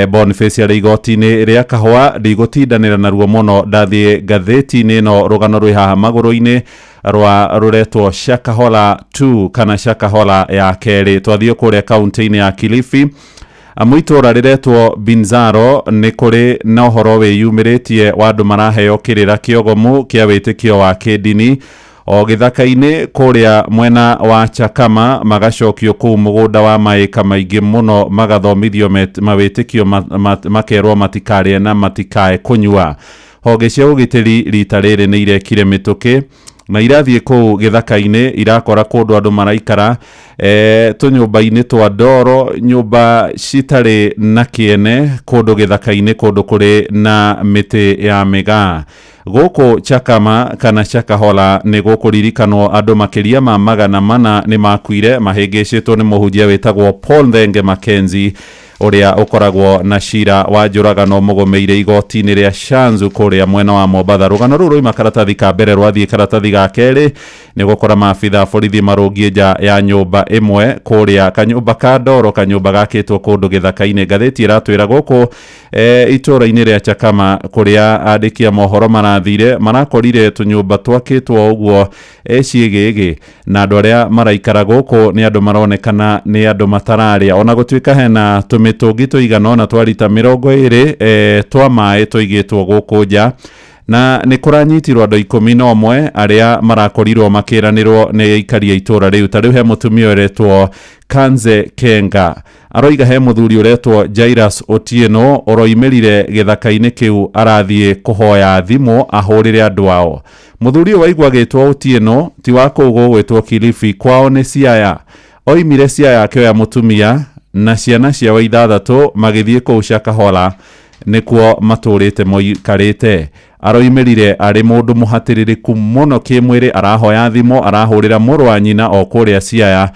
Boniface arĩ igoti-inĩ rĩa Kahũa, ndigũtindanĩra naruo mũno. Ndathiĩ ngathĩti-inĩ ĩno, rũgano rwĩ haha magũrũ-inĩ rwa rũretwo Shakahola 2 kana Shakahola ya kerĩ. Twathiĩ kũrĩa kaunti-inĩ ya Kilifi, amu itũũra rĩretwo Binzaro, nĩ kũrĩ na ũhoro wĩyumĩrĩtie wa andũ maraheo kĩrĩra kĩogomu kĩa wĩtĩkio wa kĩndini o gĩthaka-inĩ kũrĩa mwena wa Chakama, magacokio kũu mũgũnda wa maĩka maingĩ mũno, magathomithio mawĩtĩkio, makerwo matikarĩe na matikae kũnyua. Honge cia ũgitĩri rita rĩrĩ nĩ irekire mĩtũkĩ na irathiĩ kũu gĩthaka-inĩ, irakora kũndũ andũ maraikara tũnyũmba-inĩ twa ndoro, nyũmba citarĩ na kĩene, kũndũ gĩthaka-inĩ, kũndũ kũrĩ na mĩtĩ ya mĩgaa. Gũkũ Chakama kana Shakahola nĩ gũkũririkanwo andũ makĩria ma 400 nĩ makuire mahĩngĩcĩtwo nĩ mũhunjia wĩtagwo Paul Thenge Mackenzie, ũrĩa ũkoragwo na cira wa njũragano mũgũmĩire igoti-inĩ rĩa Shanzu kũrĩa mwena wa Mombatha. Rũgano rũu rũima karatathi ka mbere, rwathiĩ karatathi ga kerĩ nĩ gũkora maabitha a borithi marũngiĩ nja ya nyũmba ĩmwe kũrĩa kanyũmba ka ndoro, kanyũmba gakĩtwo kũndũ gĩthaka-inĩ. Ngathĩti ĩratwĩra gũkũ itũũra-inĩ rĩa Chakama kũrĩa andĩki a mohoro marathire, marakorire tũnyũmba twakĩtwo ũguo ciĩgĩgĩ, na andũ arĩa maraikara gũkũ nĩ andũ maronekana nĩ andũ matararĩa, ona gũtuĩka hena tũmĩtũngi tũigana ũna twa rita 20 twa maĩ tũigĩtwo gũkũ nja. Na nĩ kũranyitirwo andũ 11 arĩa marakorirwo makĩranĩrwo nĩ aikari a itũũra rĩu. Ta rĩu he mũtumia ũretwo Kanze Kenga, aroiga he mũthuri ũretwo Jairus Otieno ũroimĩrire gĩthaka-inĩ kĩu arathiĩ kũhoya thimũ ahũrĩre andũ ao. Mũthuri ũyũ waigua agĩtwo Otieno ti wa kũu gũgwĩtwo Kilifi, kwao nĩ Siaya. Oimire Siaya akĩoya mũtumia na ciana ciao 6, magĩthiĩ kũu Shakahola nĩkuo matũrĩte moikarĩte. Aroimĩrire arĩ mũndũ mũhatĩrĩrĩku mũno kĩmwĩrĩ, arahoya thimũ arahũrĩra mũrũ wa nyina o kũrĩa Siaya.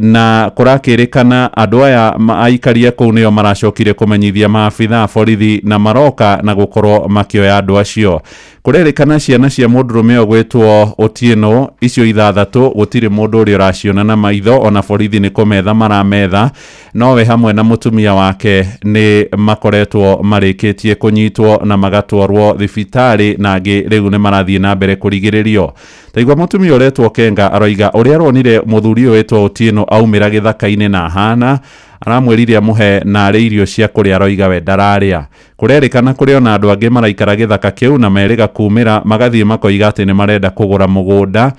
Na kũrakĩrĩkana andũ aya aikaria kũu nĩo maracokire kũmenyithia maabitha a borithi, na maroka na gũkorwo makĩoya andũ acio. Kũrerĩkana ciana cia mũndũrũme ũgwĩtwo Otieno icio 6 gũtirĩ mũndũ ũrĩa ũraciona na maitho, ona borithi nĩ kũmetha marametha, nowe hamwe na mũtumia wake nĩ makoretwo marĩkĩtie kũnyitwo na magatwarwo thibitarĩ, na angĩ rĩu nĩ marathiĩ na mbere kũrigĩrĩrio. Taigua mũtumia ũretwo Kenga aroiga ũrĩa aronire mũthuri ũyũ wĩtwo Otieno aumĩra gĩthaka-inĩ na ahana aramwĩrire amũhe na arĩ irio cia kũrĩa, aroiga we ndararĩa. Kũrerĩkana kũrĩ ona andũ angĩ maraikara gĩthaka kĩu na merĩga kumĩra, magathiĩ makoiga atĩ nĩ marenda kũgũra mũgũnda,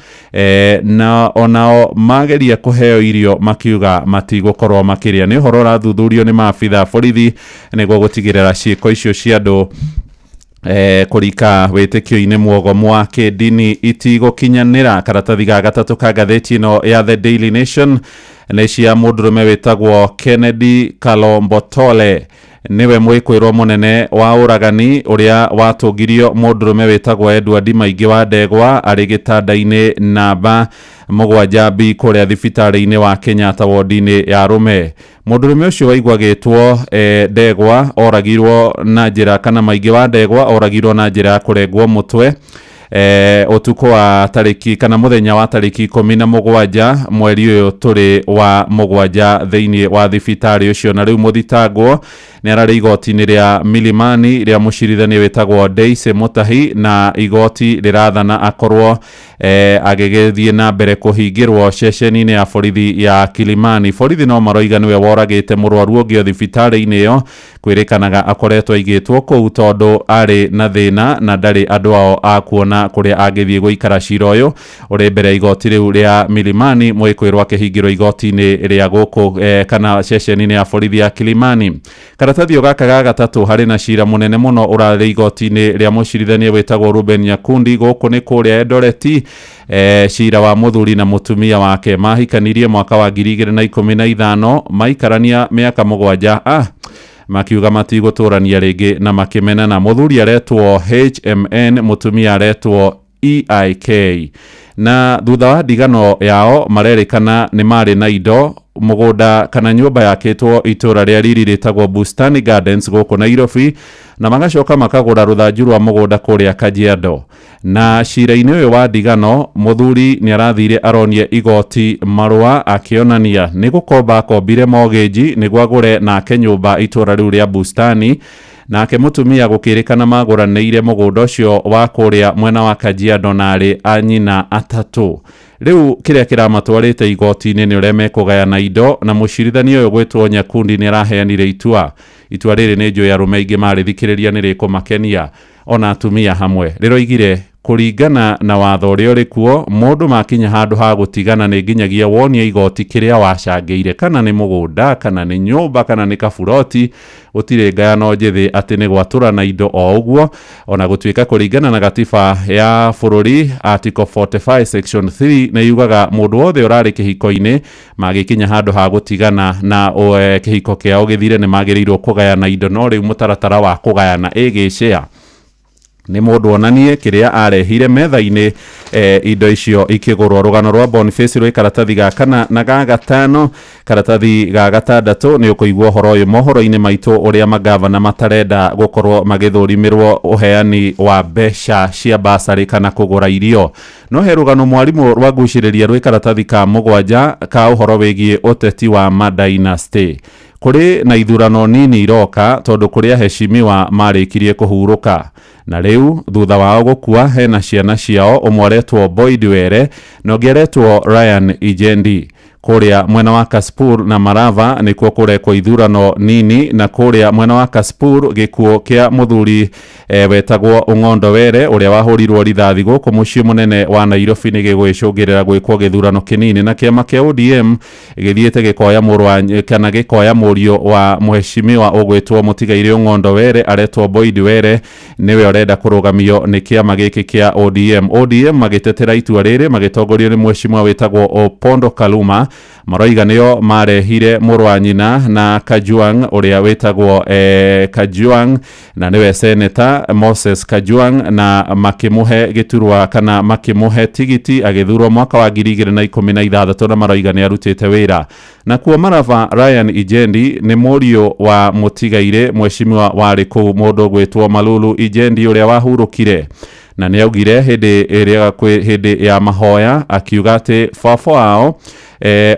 na onao mageria kũheo irio makiuga matigũkorwo makĩrĩa. Nĩ ũhoro ũrathuthurio nĩ maabitha a borithi nĩguo gũtigĩrĩra ciĩko icio cia andũ kũrika wĩtĩkio-inĩ mwogomu wa kĩndini itigũkinyanĩra. Karatathi ga gatatũ ka ngathĩti ĩno ya The Daily Nation nĩ cia mũndũrũme wĩtagwo Kennedy Kalombotole, nĩwe mwĩkwĩrwo mũnene wa ũragani ũrĩa watũngirio mũndũrũme wĩtagwo Edward Maingĩ wa Ndegwa arĩ gĩtanda-inĩ namba Mũgwanja B kũrĩa thibitarĩ-inĩ wa Kenyatta wodi-inĩ ya arũme. Mũndũrũme ũcio waigua agĩtwo Ndegwa oragirwo na njĩra kana maingĩ wa Ndegwa oragirwo na njĩra ya kũrengwo mũtwe ũtukũ wa tarĩki kana mũthenya wa tarĩki 17 mweri ũyũ tũrĩ wa 7 thĩinĩ wa thibitarĩ ũcio. Na rĩu mũthitangwo nĩ ararĩ igoti-inĩ rĩa Milimani rĩa mũcirithania wĩtagwo Daisy Mutahi, na igoti rĩrathana akorwo agĩgĩthiĩ na mbere kũhingĩrwo ceceni-inĩ ya borithi ya Kilimani. Borithi no maroiga nĩwe woragĩte mũrwaru ũngĩ o thibitarĩ-inĩ ĩyo, kwĩrĩkanaga akoretwo aigĩtwo kũu tondũ arĩ na thĩna na ndarĩ andũ ao a kuona kũrĩa angĩthiĩ gũikara. Cira ũyũ ũrĩ mbere ya igoti rĩu rĩa Milimani, mwĩkwĩrwo akĩhingĩrwo igoti-inĩ rĩa gũkũ kana ceceni-inĩ ya borithi ya Kilimani. Karatathi gaka ga gatatũ, harĩ na cira mũnene mũno ũrarĩ igoti-inĩ rĩa mũcirithania wĩtagwo Ruben Nyakundi, gũkũ nĩ kũrĩa Eldoret. Cira wa mũthuri na mũtumia wake mahikanirie mwaka wa 2015, maikarania mĩaka 7, makiuga matigũtũrania rĩngĩ na makĩmenana. Mũthuri aretwo HMN, mũtumia aretwo EIK, na thutha wa ndigano yao marerĩkana nĩ marĩ na indo, mũgũnda kana nyũmba yakĩtwo itũra rĩa riri rĩtagwo Bustani Gardens gũkũ Nairobi, na magacoka makagũra rũthanju rwa mũgũnda kũrĩa Kajiado. Na cira-inĩ ũyũ wa ndigano, mũthuri nĩ arathire aronie igoti marũa akĩonania nĩ gũkomba akombire mortgage nĩguo agũre nake nyũmba itũra rĩu rĩa Bustani, nake mũtumia gũkĩrĩkana magũranĩire mũgũnda ũcio wa kũrĩa mwena wa Kajiado na arĩ a nyina atatũ. Rĩu kĩrĩa kĩramatwarĩte igoti-inĩ nĩ ũrĩa mekũgayana indo, na mũcirithania ũyũ gwĩtwo Nyakundi nĩ araheanire itua. Itua rĩrĩ nĩ njũĩ arũme aingĩ marĩthikĩrĩria nĩ rĩkũmakenia ona atumia hamwe. Rĩroigire kũringana na watho ũrĩa ũrĩ kuo, mũndũ makinya handũ ha gũtigana nĩ nginyagia wonie igoti kĩrĩa wacangĩire, kana nĩ mũgũnda, kana nĩ nyũmba, kana nĩ kaburoti. Gũtirĩ ngayano njĩthĩ atĩ nĩ gwatũrana indo o ũguo, ona gũtuĩka kũringana na gatiba ya bũrũri Article 45 section 3 nĩ yugaga mũndũ wothe ũrarĩ kĩhiko-inĩ magĩkinya handũ ha gũtigana na kĩhiko kĩao gĩthire nĩ magĩrĩirwo kũgayana indo. No rĩu mũtaratara wa kũgayana ĩgĩcĩa nĩ mũndũ onanie kĩrĩa arehire metha-inĩ indo icio ikĩgũrwo. Rũgano rwa Boniface rwĩ karatathi ga kana na ga gatano. Karatathi ga gatandatũ nĩ ũkũigua ũhoro ũyũ mohoro-inĩ maitũ, ũrĩa magavana matarenda gũkorwo magĩthũrimĩrwo ũheani wa mbeca cia basarĩ kana kũgũra irio. No he rũgano mwarimũ rwagucĩrĩria rwĩ karatathi ka 7 ka ũhoro wĩgiĩ ũteti wa madynasty. Kũrĩ na ithurano nini iroka tondũ kũrĩ aheshimiwa marĩkirie kũhurũka, na rĩu thutha wao gũkua hena ciana ciao, ũmwe aretwo Boyd Were na ũngĩ aretwo Ryan Ijendi. Kũrĩa mwena wa Kaspur na Marava nĩkuo kũrekwo ithurano nini, na kũrĩa mwena wa Kaspur gĩkuũ kĩa mũthuri wetagwo Ung'ondo Were ũrĩa wahũrirwo rithathi gũkũ mũciĩ mũnene wa Nairobi nĩ gĩgwĩcũngĩrĩra gwĩkwo gĩthurano kĩnini, na kĩama kĩa ODM gĩthiĩte gĩkoya mũrũ wa kana gĩkoya mũriũ wa mũheshimiwa ũgwĩtwo mũtigairĩ Ung'ondo Were, aretwo Boyd Were, nĩwe ũrenda kũrũgamio nĩ kĩama gĩkĩ kĩa ODM. ODM magĩtetera itua rĩrĩ magĩtongorio nĩ mheshimiwa wĩtagwo Opondo Kaluma, maroiga nĩo marehire mũrũ wa nyina na Kajwang ũrĩa wĩtagwo Kajwang, na nĩwe seneta Moses Kajwang, na makĩmũhe gĩturwa kana makĩmũhe tigiti agĩthurwo mwaka wa 2016, na maroiga nĩ arutĩte wĩra. Nakuo Marava, Ryan Ijendi nĩ mũriũ wa mũtigairĩ mheshimiwa warĩ kũu mũndũ ũgwĩtwo Malulu Ijendi ũrĩa wahurũkire, na nĩ augire hĩndĩ ĩrĩa hĩndĩ ya mahoya akiuga atĩ baba wao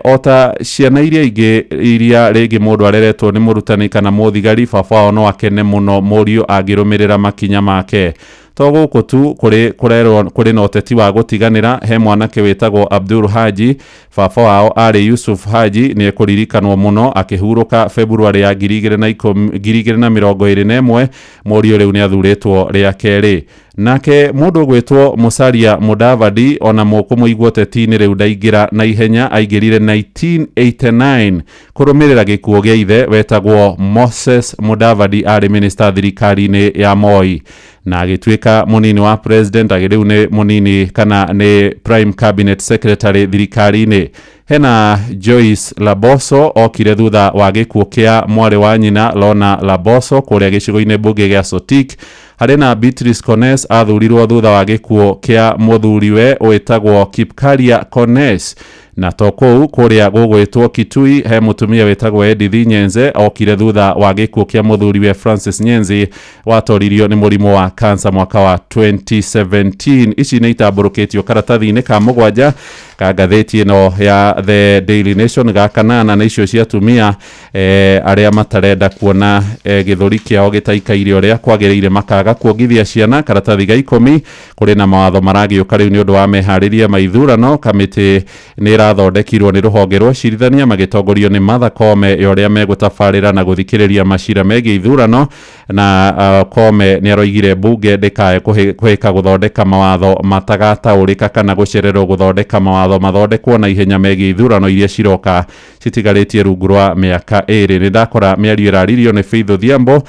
ota ciana iria ingĩ iria rĩngĩ mũndũ areretwo nĩ mũrutani kana mũthigari, baba wao no akene mũno mũriũ angĩrũmĩrĩra makinya make. To gũkũ tu kũrĩ kũrerwo kũrĩ na ũteti wa gũtiganĩra, he mwanake wĩtagwo Abdul Haji, baba wao arĩ Yusuf Haji, nĩ ekũririkanwo mũno akĩhurũka February ya 2021. Mũriũ rĩu nĩ athurĩtwo rĩa kerĩ. Nake mũndũ ũgwĩtwo Musalia Mudavadi, ona mũkũmũigua ũteti-inĩ rĩu ndaingĩra na ihenya, aingĩrire 1989 kũrũmĩrĩra gĩkuũ gĩa ithe wetagwo Moses Mudavadi, arĩ minister thirikari-inĩ ya Moi na agĩtuĩka mũnini wa president, rĩu nĩ mũnini kana nĩ prime cabinet secretary thirikari-inĩ. Hena Joyce Laboso okire thutha wa gĩkuũ kĩa mwarĩ wa nyina Lona Laboso kũrĩa gĩcigo-inĩ mbunge gĩa Sotik. Harĩ na Beatrice Kones athurirwo thutha wa gĩkuũ kĩa mũthuriwe wĩtagwo Kipkaria Kones. Na to kũu kũrĩa gũgwĩtwo Kitui he mũtumia wĩtagwo Edith Nyenze okire thutha wa gĩkuũ kĩa mũthuriwe Francis Nyenzi watoririo nĩ mũrimũ wa kansa mwaka wa 2017. Ici nĩ itambũrũkĩtio karatathi-inĩ ka mũgwanja ka ngathĩti ĩno ya The Daily Nation ga kanana, na icio cia atumia arĩa matarenda kuona gĩthũri kĩao gĩtaikaire ũrĩa kwagĩrĩire makaga kuongithia ciana. Karatathi ga 10, kũrĩ na mawatho maragĩũka rĩu nĩ ũndũ wa meharĩria ma ithurano. Kamĩtĩ nĩ ĩrathondekirwo nĩ rũhonge rwa cirithania magĩtongorio nĩ Martha Koome ya ũrĩa megũtabarĩra na gũthikĩrĩria macira megiĩ ithurano. Na Koome nĩ aroigire mbunge ndĩkae kũhĩka gũthondeka mawatho matagataũrĩka kana gũcererwo gũthondeka mawatho mathondekwo na ihenya megiĩ ithurano iria ciroka citigarĩtie rungu rwa mĩaka 2. Nĩ ndakora mĩario ĩraririo nĩ Faith Odhiambo,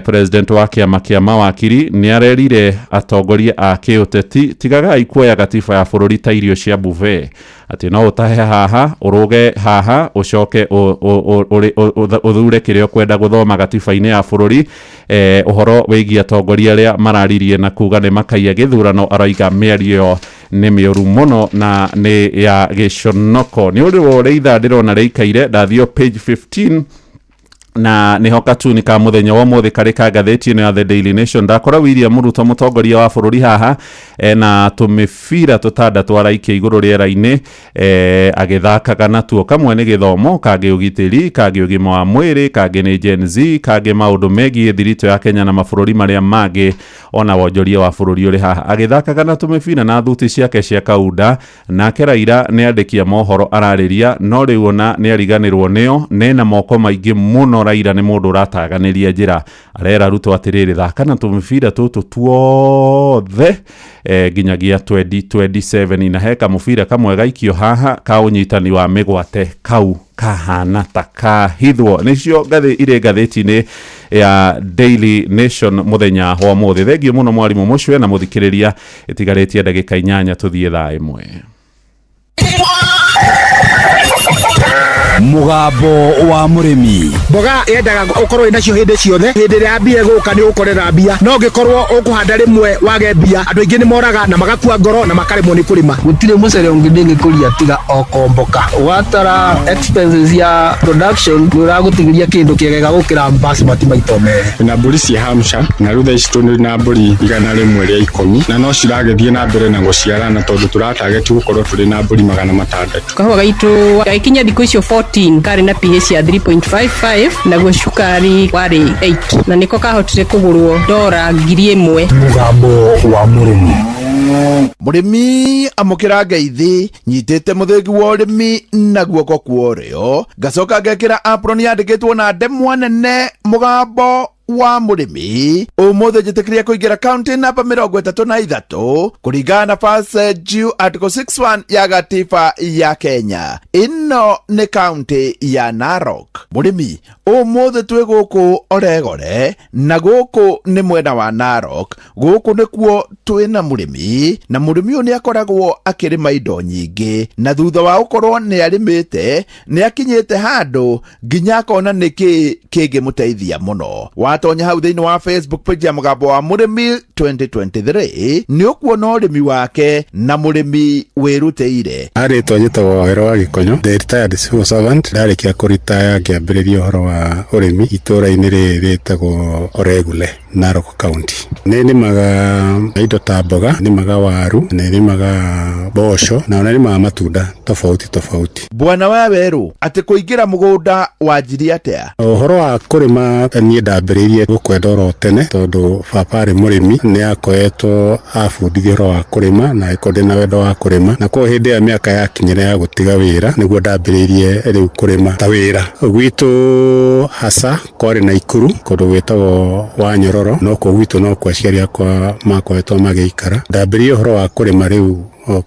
president wa kĩama kĩa mawakiri. Nĩ arerire atongoria a kĩũteti, tigagai kuoya gatiba ya bũrũri ta irio cia buffet, atĩ no ũtahe haha, ũrũge haha, ũcoke ũthure kĩrĩa ũkwenda gũthoma gatiba-inĩ ya bũrũri. Ũhoro wĩgiĩ atongoria arĩa mararirie na kuga nĩ makaiya gĩthurano, aroiga mĩario ĩyo nĩ mĩũru mũno na nĩ ya gĩconoko. Nĩ ũndũ wa ũrĩa ithaa ndĩrona rĩikaire, ndathiĩ page 15 na nĩho katuni ka mũthenya wa ũmũthĩ karĩ ka ngathĩti ĩno ya The Daily Nation. Ndakora William Ruto mũtongoria wa bũrũri haha ena tũmĩbira tũtandatũ araikia igũrũ rĩera-inĩ, agĩthakaga natuo. Kamwe nĩ gĩthomo, kangĩ ũgitĩri, kangĩ ũgima wa mwĩrĩ, kangĩ nĩ Gen Z, kangĩ maũndũ megiĩ thiritũ ya Kenya na mabũrũri marĩa mangĩ, ona wonjoria wa bũrũri ũrĩ haha agĩthakaga na tũmĩbira na thuti ciake cia kaunda. Nake Raila nĩ andĩki a mohoro ararĩria, no rĩu ona nĩ ariganĩrwo nĩo, nena moko maingĩ mũno. Raila nĩ mũndũ ũrataganĩria njĩra, arera Ruto atĩrĩrĩ, thaka na tũmĩbira tũtũ tuothe nginyagia 2027. Na he kamũbira kamwe gaikio haha ka ũnyitani wa mĩgwate, kau kahana ta kahithwo. Nĩcio ngathĩ irĩ ngathĩti-inĩ ya Daily Nation mũthenya wa ũmũthĩ. Thengiũ mũno mwarimũ mũcwe na mũthikĩrĩria, ĩtigarĩtie ndagĩka 8 tũthiĩ thaa 1. Mũgambo wa mũrĩmi. Mboga yendaga ũkorwo wĩ nacio hĩndĩ ciothe. Hĩndĩ ĩrĩa yambire gũka nĩ ũgũkorera mbia, no ũngĩkorwo ũkũhanda rĩmwe wage mbia, andũ aingĩ nĩ moraga na magakua ngoro na makaremwo nĩ kũrĩma. Gũtirĩ mũcere ũngĩ ndĩngĩkũria tiga o komboka. Watara expenses ya production, nĩ ũragũtigĩria kĩndũ kĩega gũkĩra basmati maita 2. Na mbũri cia Hampshire, na rĩu thaa ici tũrĩ na mbũri 110, na no ciragĩthiĩ na mbere na gũciarana tondũ tũratageti gũkorwo tũrĩ na mbũri 600. Kahũa gaitũ gagĩkinya thikũ icio 14 karĩ na pH ya 3.55, naguo cukari warĩ 8, na nĩko kahotire kũgũrwo dora 1000. Mũgambo wa mũrĩmi. Mũrĩmi amũkĩra ngeithi, nyitĩte mũthĩgi wa ũrĩmi na guoko kwa ũrĩo, ngacoka ngekĩra apron yandĩkĩtwo na ndemwa nene mũgambo wa mũrĩmi. Ũmũthĩ njĩtĩkĩria kũingĩra kaunti namba 33 kũringana na First Due Article 61 ya gatiba ya Kenya. Ĩno nĩ kaunti ya Narok. Mũrĩmi, ũmũthĩ twĩ gũkũ Oregore, na gũkũ nĩ mwena wa Narok. Gũkũ nĩkuo twĩna mũrĩmi, na mũrĩmi ũyũ nĩ akoragwo akĩrĩma indo nyingĩ, na thutha wa gũkorwo nĩ arĩmĩte nĩ akinyĩte handũ nginya akona nĩkĩ kĩngĩmũteithia mũno. Watonya hau thĩinĩ wa Facebook page ya mũgambo wa mũrĩmi 2023 nĩ ũkuona ũrĩmi wake na mũrĩmi wĩrutĩire. Arĩtwa njĩtagwo Wawero wa Gĩkonyo, the retired civil servant. Ndarĩkia kũritaya ngĩambĩrĩria ũhoro wa ũrĩmi itũũra-inĩ rĩrĩ rĩtagwo Oregule, Narok County. Nĩ nĩmaga indo ta mboga, nĩmaga waru, nĩ nĩmaga mboco, na ona nĩmaga matunda tofauti tofauti. Bwana wa Werũ, atĩ kũingĩra mũgũnda wanjirie atĩa? Ũhoro wa kũrĩma niĩ ndambĩrĩirie gũkwenda oro tene tondũ baba arĩ mũrĩmi, nĩ akoretwo abundithia ũhoro wa kũrĩma na agĩkorwo ndĩna wendo wa kũrĩma, na koguo hĩndĩ ĩyo mĩaka yakinyire ya gũtiga wĩra nĩguo ndambĩrĩirie rĩu kũrĩma ta wĩra. Gwitũ hasa kwarĩ Naikuru kũndũ gwĩtagwo Wanyororo, no kũu gwitũ no kuo aciari akwa makoretwo magĩikara. Ndambĩrĩirie ũhoro wa kũrĩma rĩu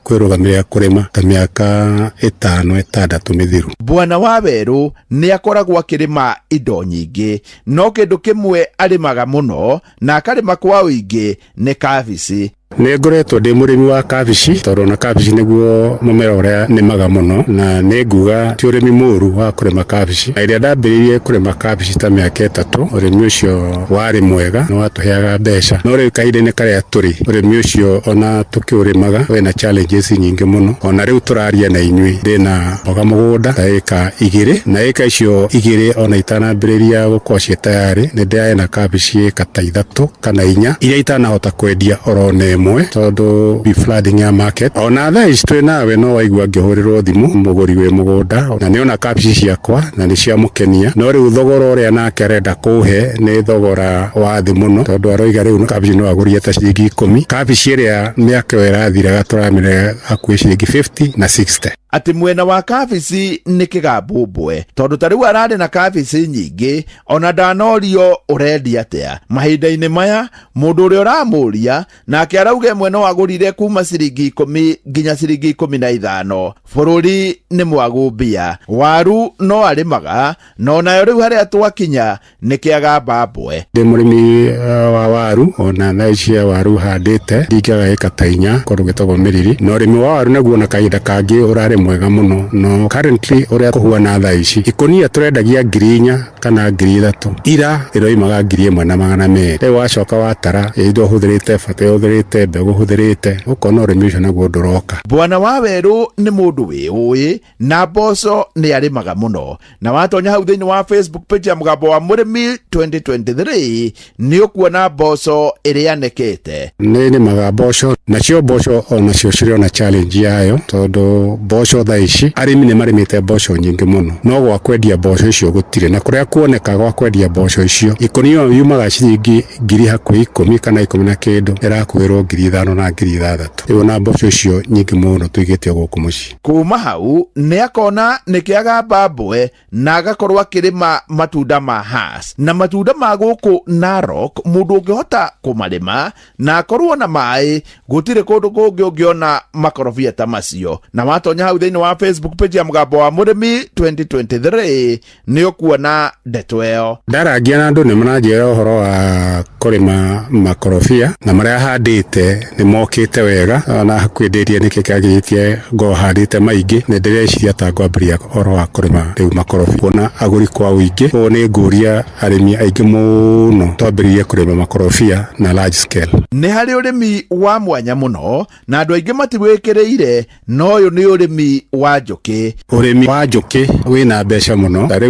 kwĩrũgamĩrĩra kũrĩma ta mĩaka 5 6 mĩthiru. Bwana wa Werũ nĩ akoragwo akĩrĩma indo nyingĩ, no kĩndũ kĩmwe arĩmaga mũno na akarĩma kwa ũingĩ nĩ kabici. Nĩ ngoretwo ndĩ mũrĩmi wa kabici, tondũ ona kabici nĩguo mũmera ũrĩa nĩmaga mũno, na nĩ nguga ti ũrĩmi mũru wa kũrĩma kabici. Na ĩrĩa ndambĩrĩirie kũrĩma kabici ta mĩaka 3, ũrĩmi ũcio warĩ mwega, nĩ watũheaga mbeca. No rĩu kahinda-inĩ karĩa tũrĩ, ũrĩmi ũcio ona tũkĩũrĩmaga wĩna challenges nyingĩ mũno. Ona rĩu tũraria na inyuĩ, ndĩna mboga mũgũnda ta ĩka 2, na ĩka icio 2 ona itanambĩrĩria gũkorwo ciĩ tayarĩ, nĩ ndĩrarĩ na kabici ĩka ta 3 kana 4 iria itanahota kwendia oro na ĩmwe, tondũ be flooding ya market. Ona thaa ici twĩ nawe no waigua ngĩhũrĩrwo thimũ mũgũri wĩ mũgũnda, na nĩona kabici ciakwa na nĩ ciamũkenia, no rĩu thogora ũrĩa nake arenda kũhe nĩ thogora wa thĩ mũno, tondũ aroiga rĩu kabici no agũrie ta ciringi 10, kabici ĩrĩa mĩaka ĩyo ĩrathiraga tũramĩrega hakuhĩ ciringi 50 na 60. Atĩ mwena wa kabici nĩ kĩgambũmbwe, tondũ ta rĩu ararĩ na kabici nyingĩ, ona ndanorio ũrendia atĩa. Mahinda-inĩ maya mũndũ ũrĩa ũramũria nake arauga ĩmwe no agũrire kuma ciringi 10 nginya ciringi 15. Bũrũri nĩ mwagu mbia, waru no arĩmaga, no nayo rĩu harĩa twakinya nĩ kĩaga mbambwe. Ndĩ mũrĩmi wa waru, ona thaa ici waru handĩte ndingĩaga ĩka ta 4 kũndũ gwĩtagwo Mĩriri, na ũrĩmi wa waru naguo na kahinda kangĩ ũrarĩ mwega mũno, no currently ũrĩa kũhuana thaa ici ikũnia tũrendagia 4,000 kana 3,000, ira ĩroimaga 1,200. Rĩu wacoka watara indo ũhũthĩrĩte, bata ũhũthĩrĩte, mbegũ ũhũthĩrĩte, ũkona ũrĩmi ũcio naguo ndũroka. Bwana wa Werũ nĩ mũndũ wĩũĩ na mboco nĩ arĩmaga mũno, na watonya hau thĩinĩ wa Facebook page ya Mũgambo wa Mũrĩmi 2023 nĩ ũkuona mboco ĩrĩa anĩkĩte. Nĩ nĩmaga mboco, nacio mboco onacio cirĩ ona challenge yayo, tondũ mboco thaa ici arĩmi nĩ marĩmĩte mboco nyingĩ mũno, no gwa kwendia mboco icio gũtirĩ, na kũrĩa kuoneka gwa kwendia mboco icio ikũnia yumaga ciringi ngiri hakuhĩ 10 kana 10 na kĩndũ, ĩrakuĩrwo 5,000 na 6,000. Rĩu ona mboco icio nyingĩ mũno tũigĩte gũkũ mũciĩ. Kuma hau nĩ akona nĩ kĩaga mbambwe na agakorwo akĩrĩma matunda ma Hass, na matunda ma gũkũ Narok mũndũ ũngĩhota kũmarĩma na akorwo na maĩ, gũtirĩ kũndũ kũngĩ ũngĩona makorobia ta macio. Na watonya hau thĩinĩ wa Facebook page ya Mũgambo wa Mũrĩmi 2023 nĩ ũkuona ndeto ĩyo. Ndarangia na andũ nĩ maranjĩra ũhoro wa kũrĩma makorobia, na marĩa handĩte nĩ mokĩte wega, na hakuhĩ ndĩrie nĩkĩ kĩagĩrĩtie ngorwo handĩte maingĩ. Nĩ ndĩreciria ta ngwambĩrĩria ũhoro wa kũrĩma rĩu makorobia, kuona agũri kwa ũingĩ. Ũũ nĩ ngũria arĩmi aingĩ mũno twambĩrĩrie kũrĩma makorobia na large scale. Nĩ harĩ ũrĩmi wa mwanya mũno na andũ aingĩ matiwĩkĩrĩire, no ũyũ nĩ ũrĩmi wa njũkĩ. Ũrĩmi wa njũkĩ wĩna mbeca mũno. Ta rĩu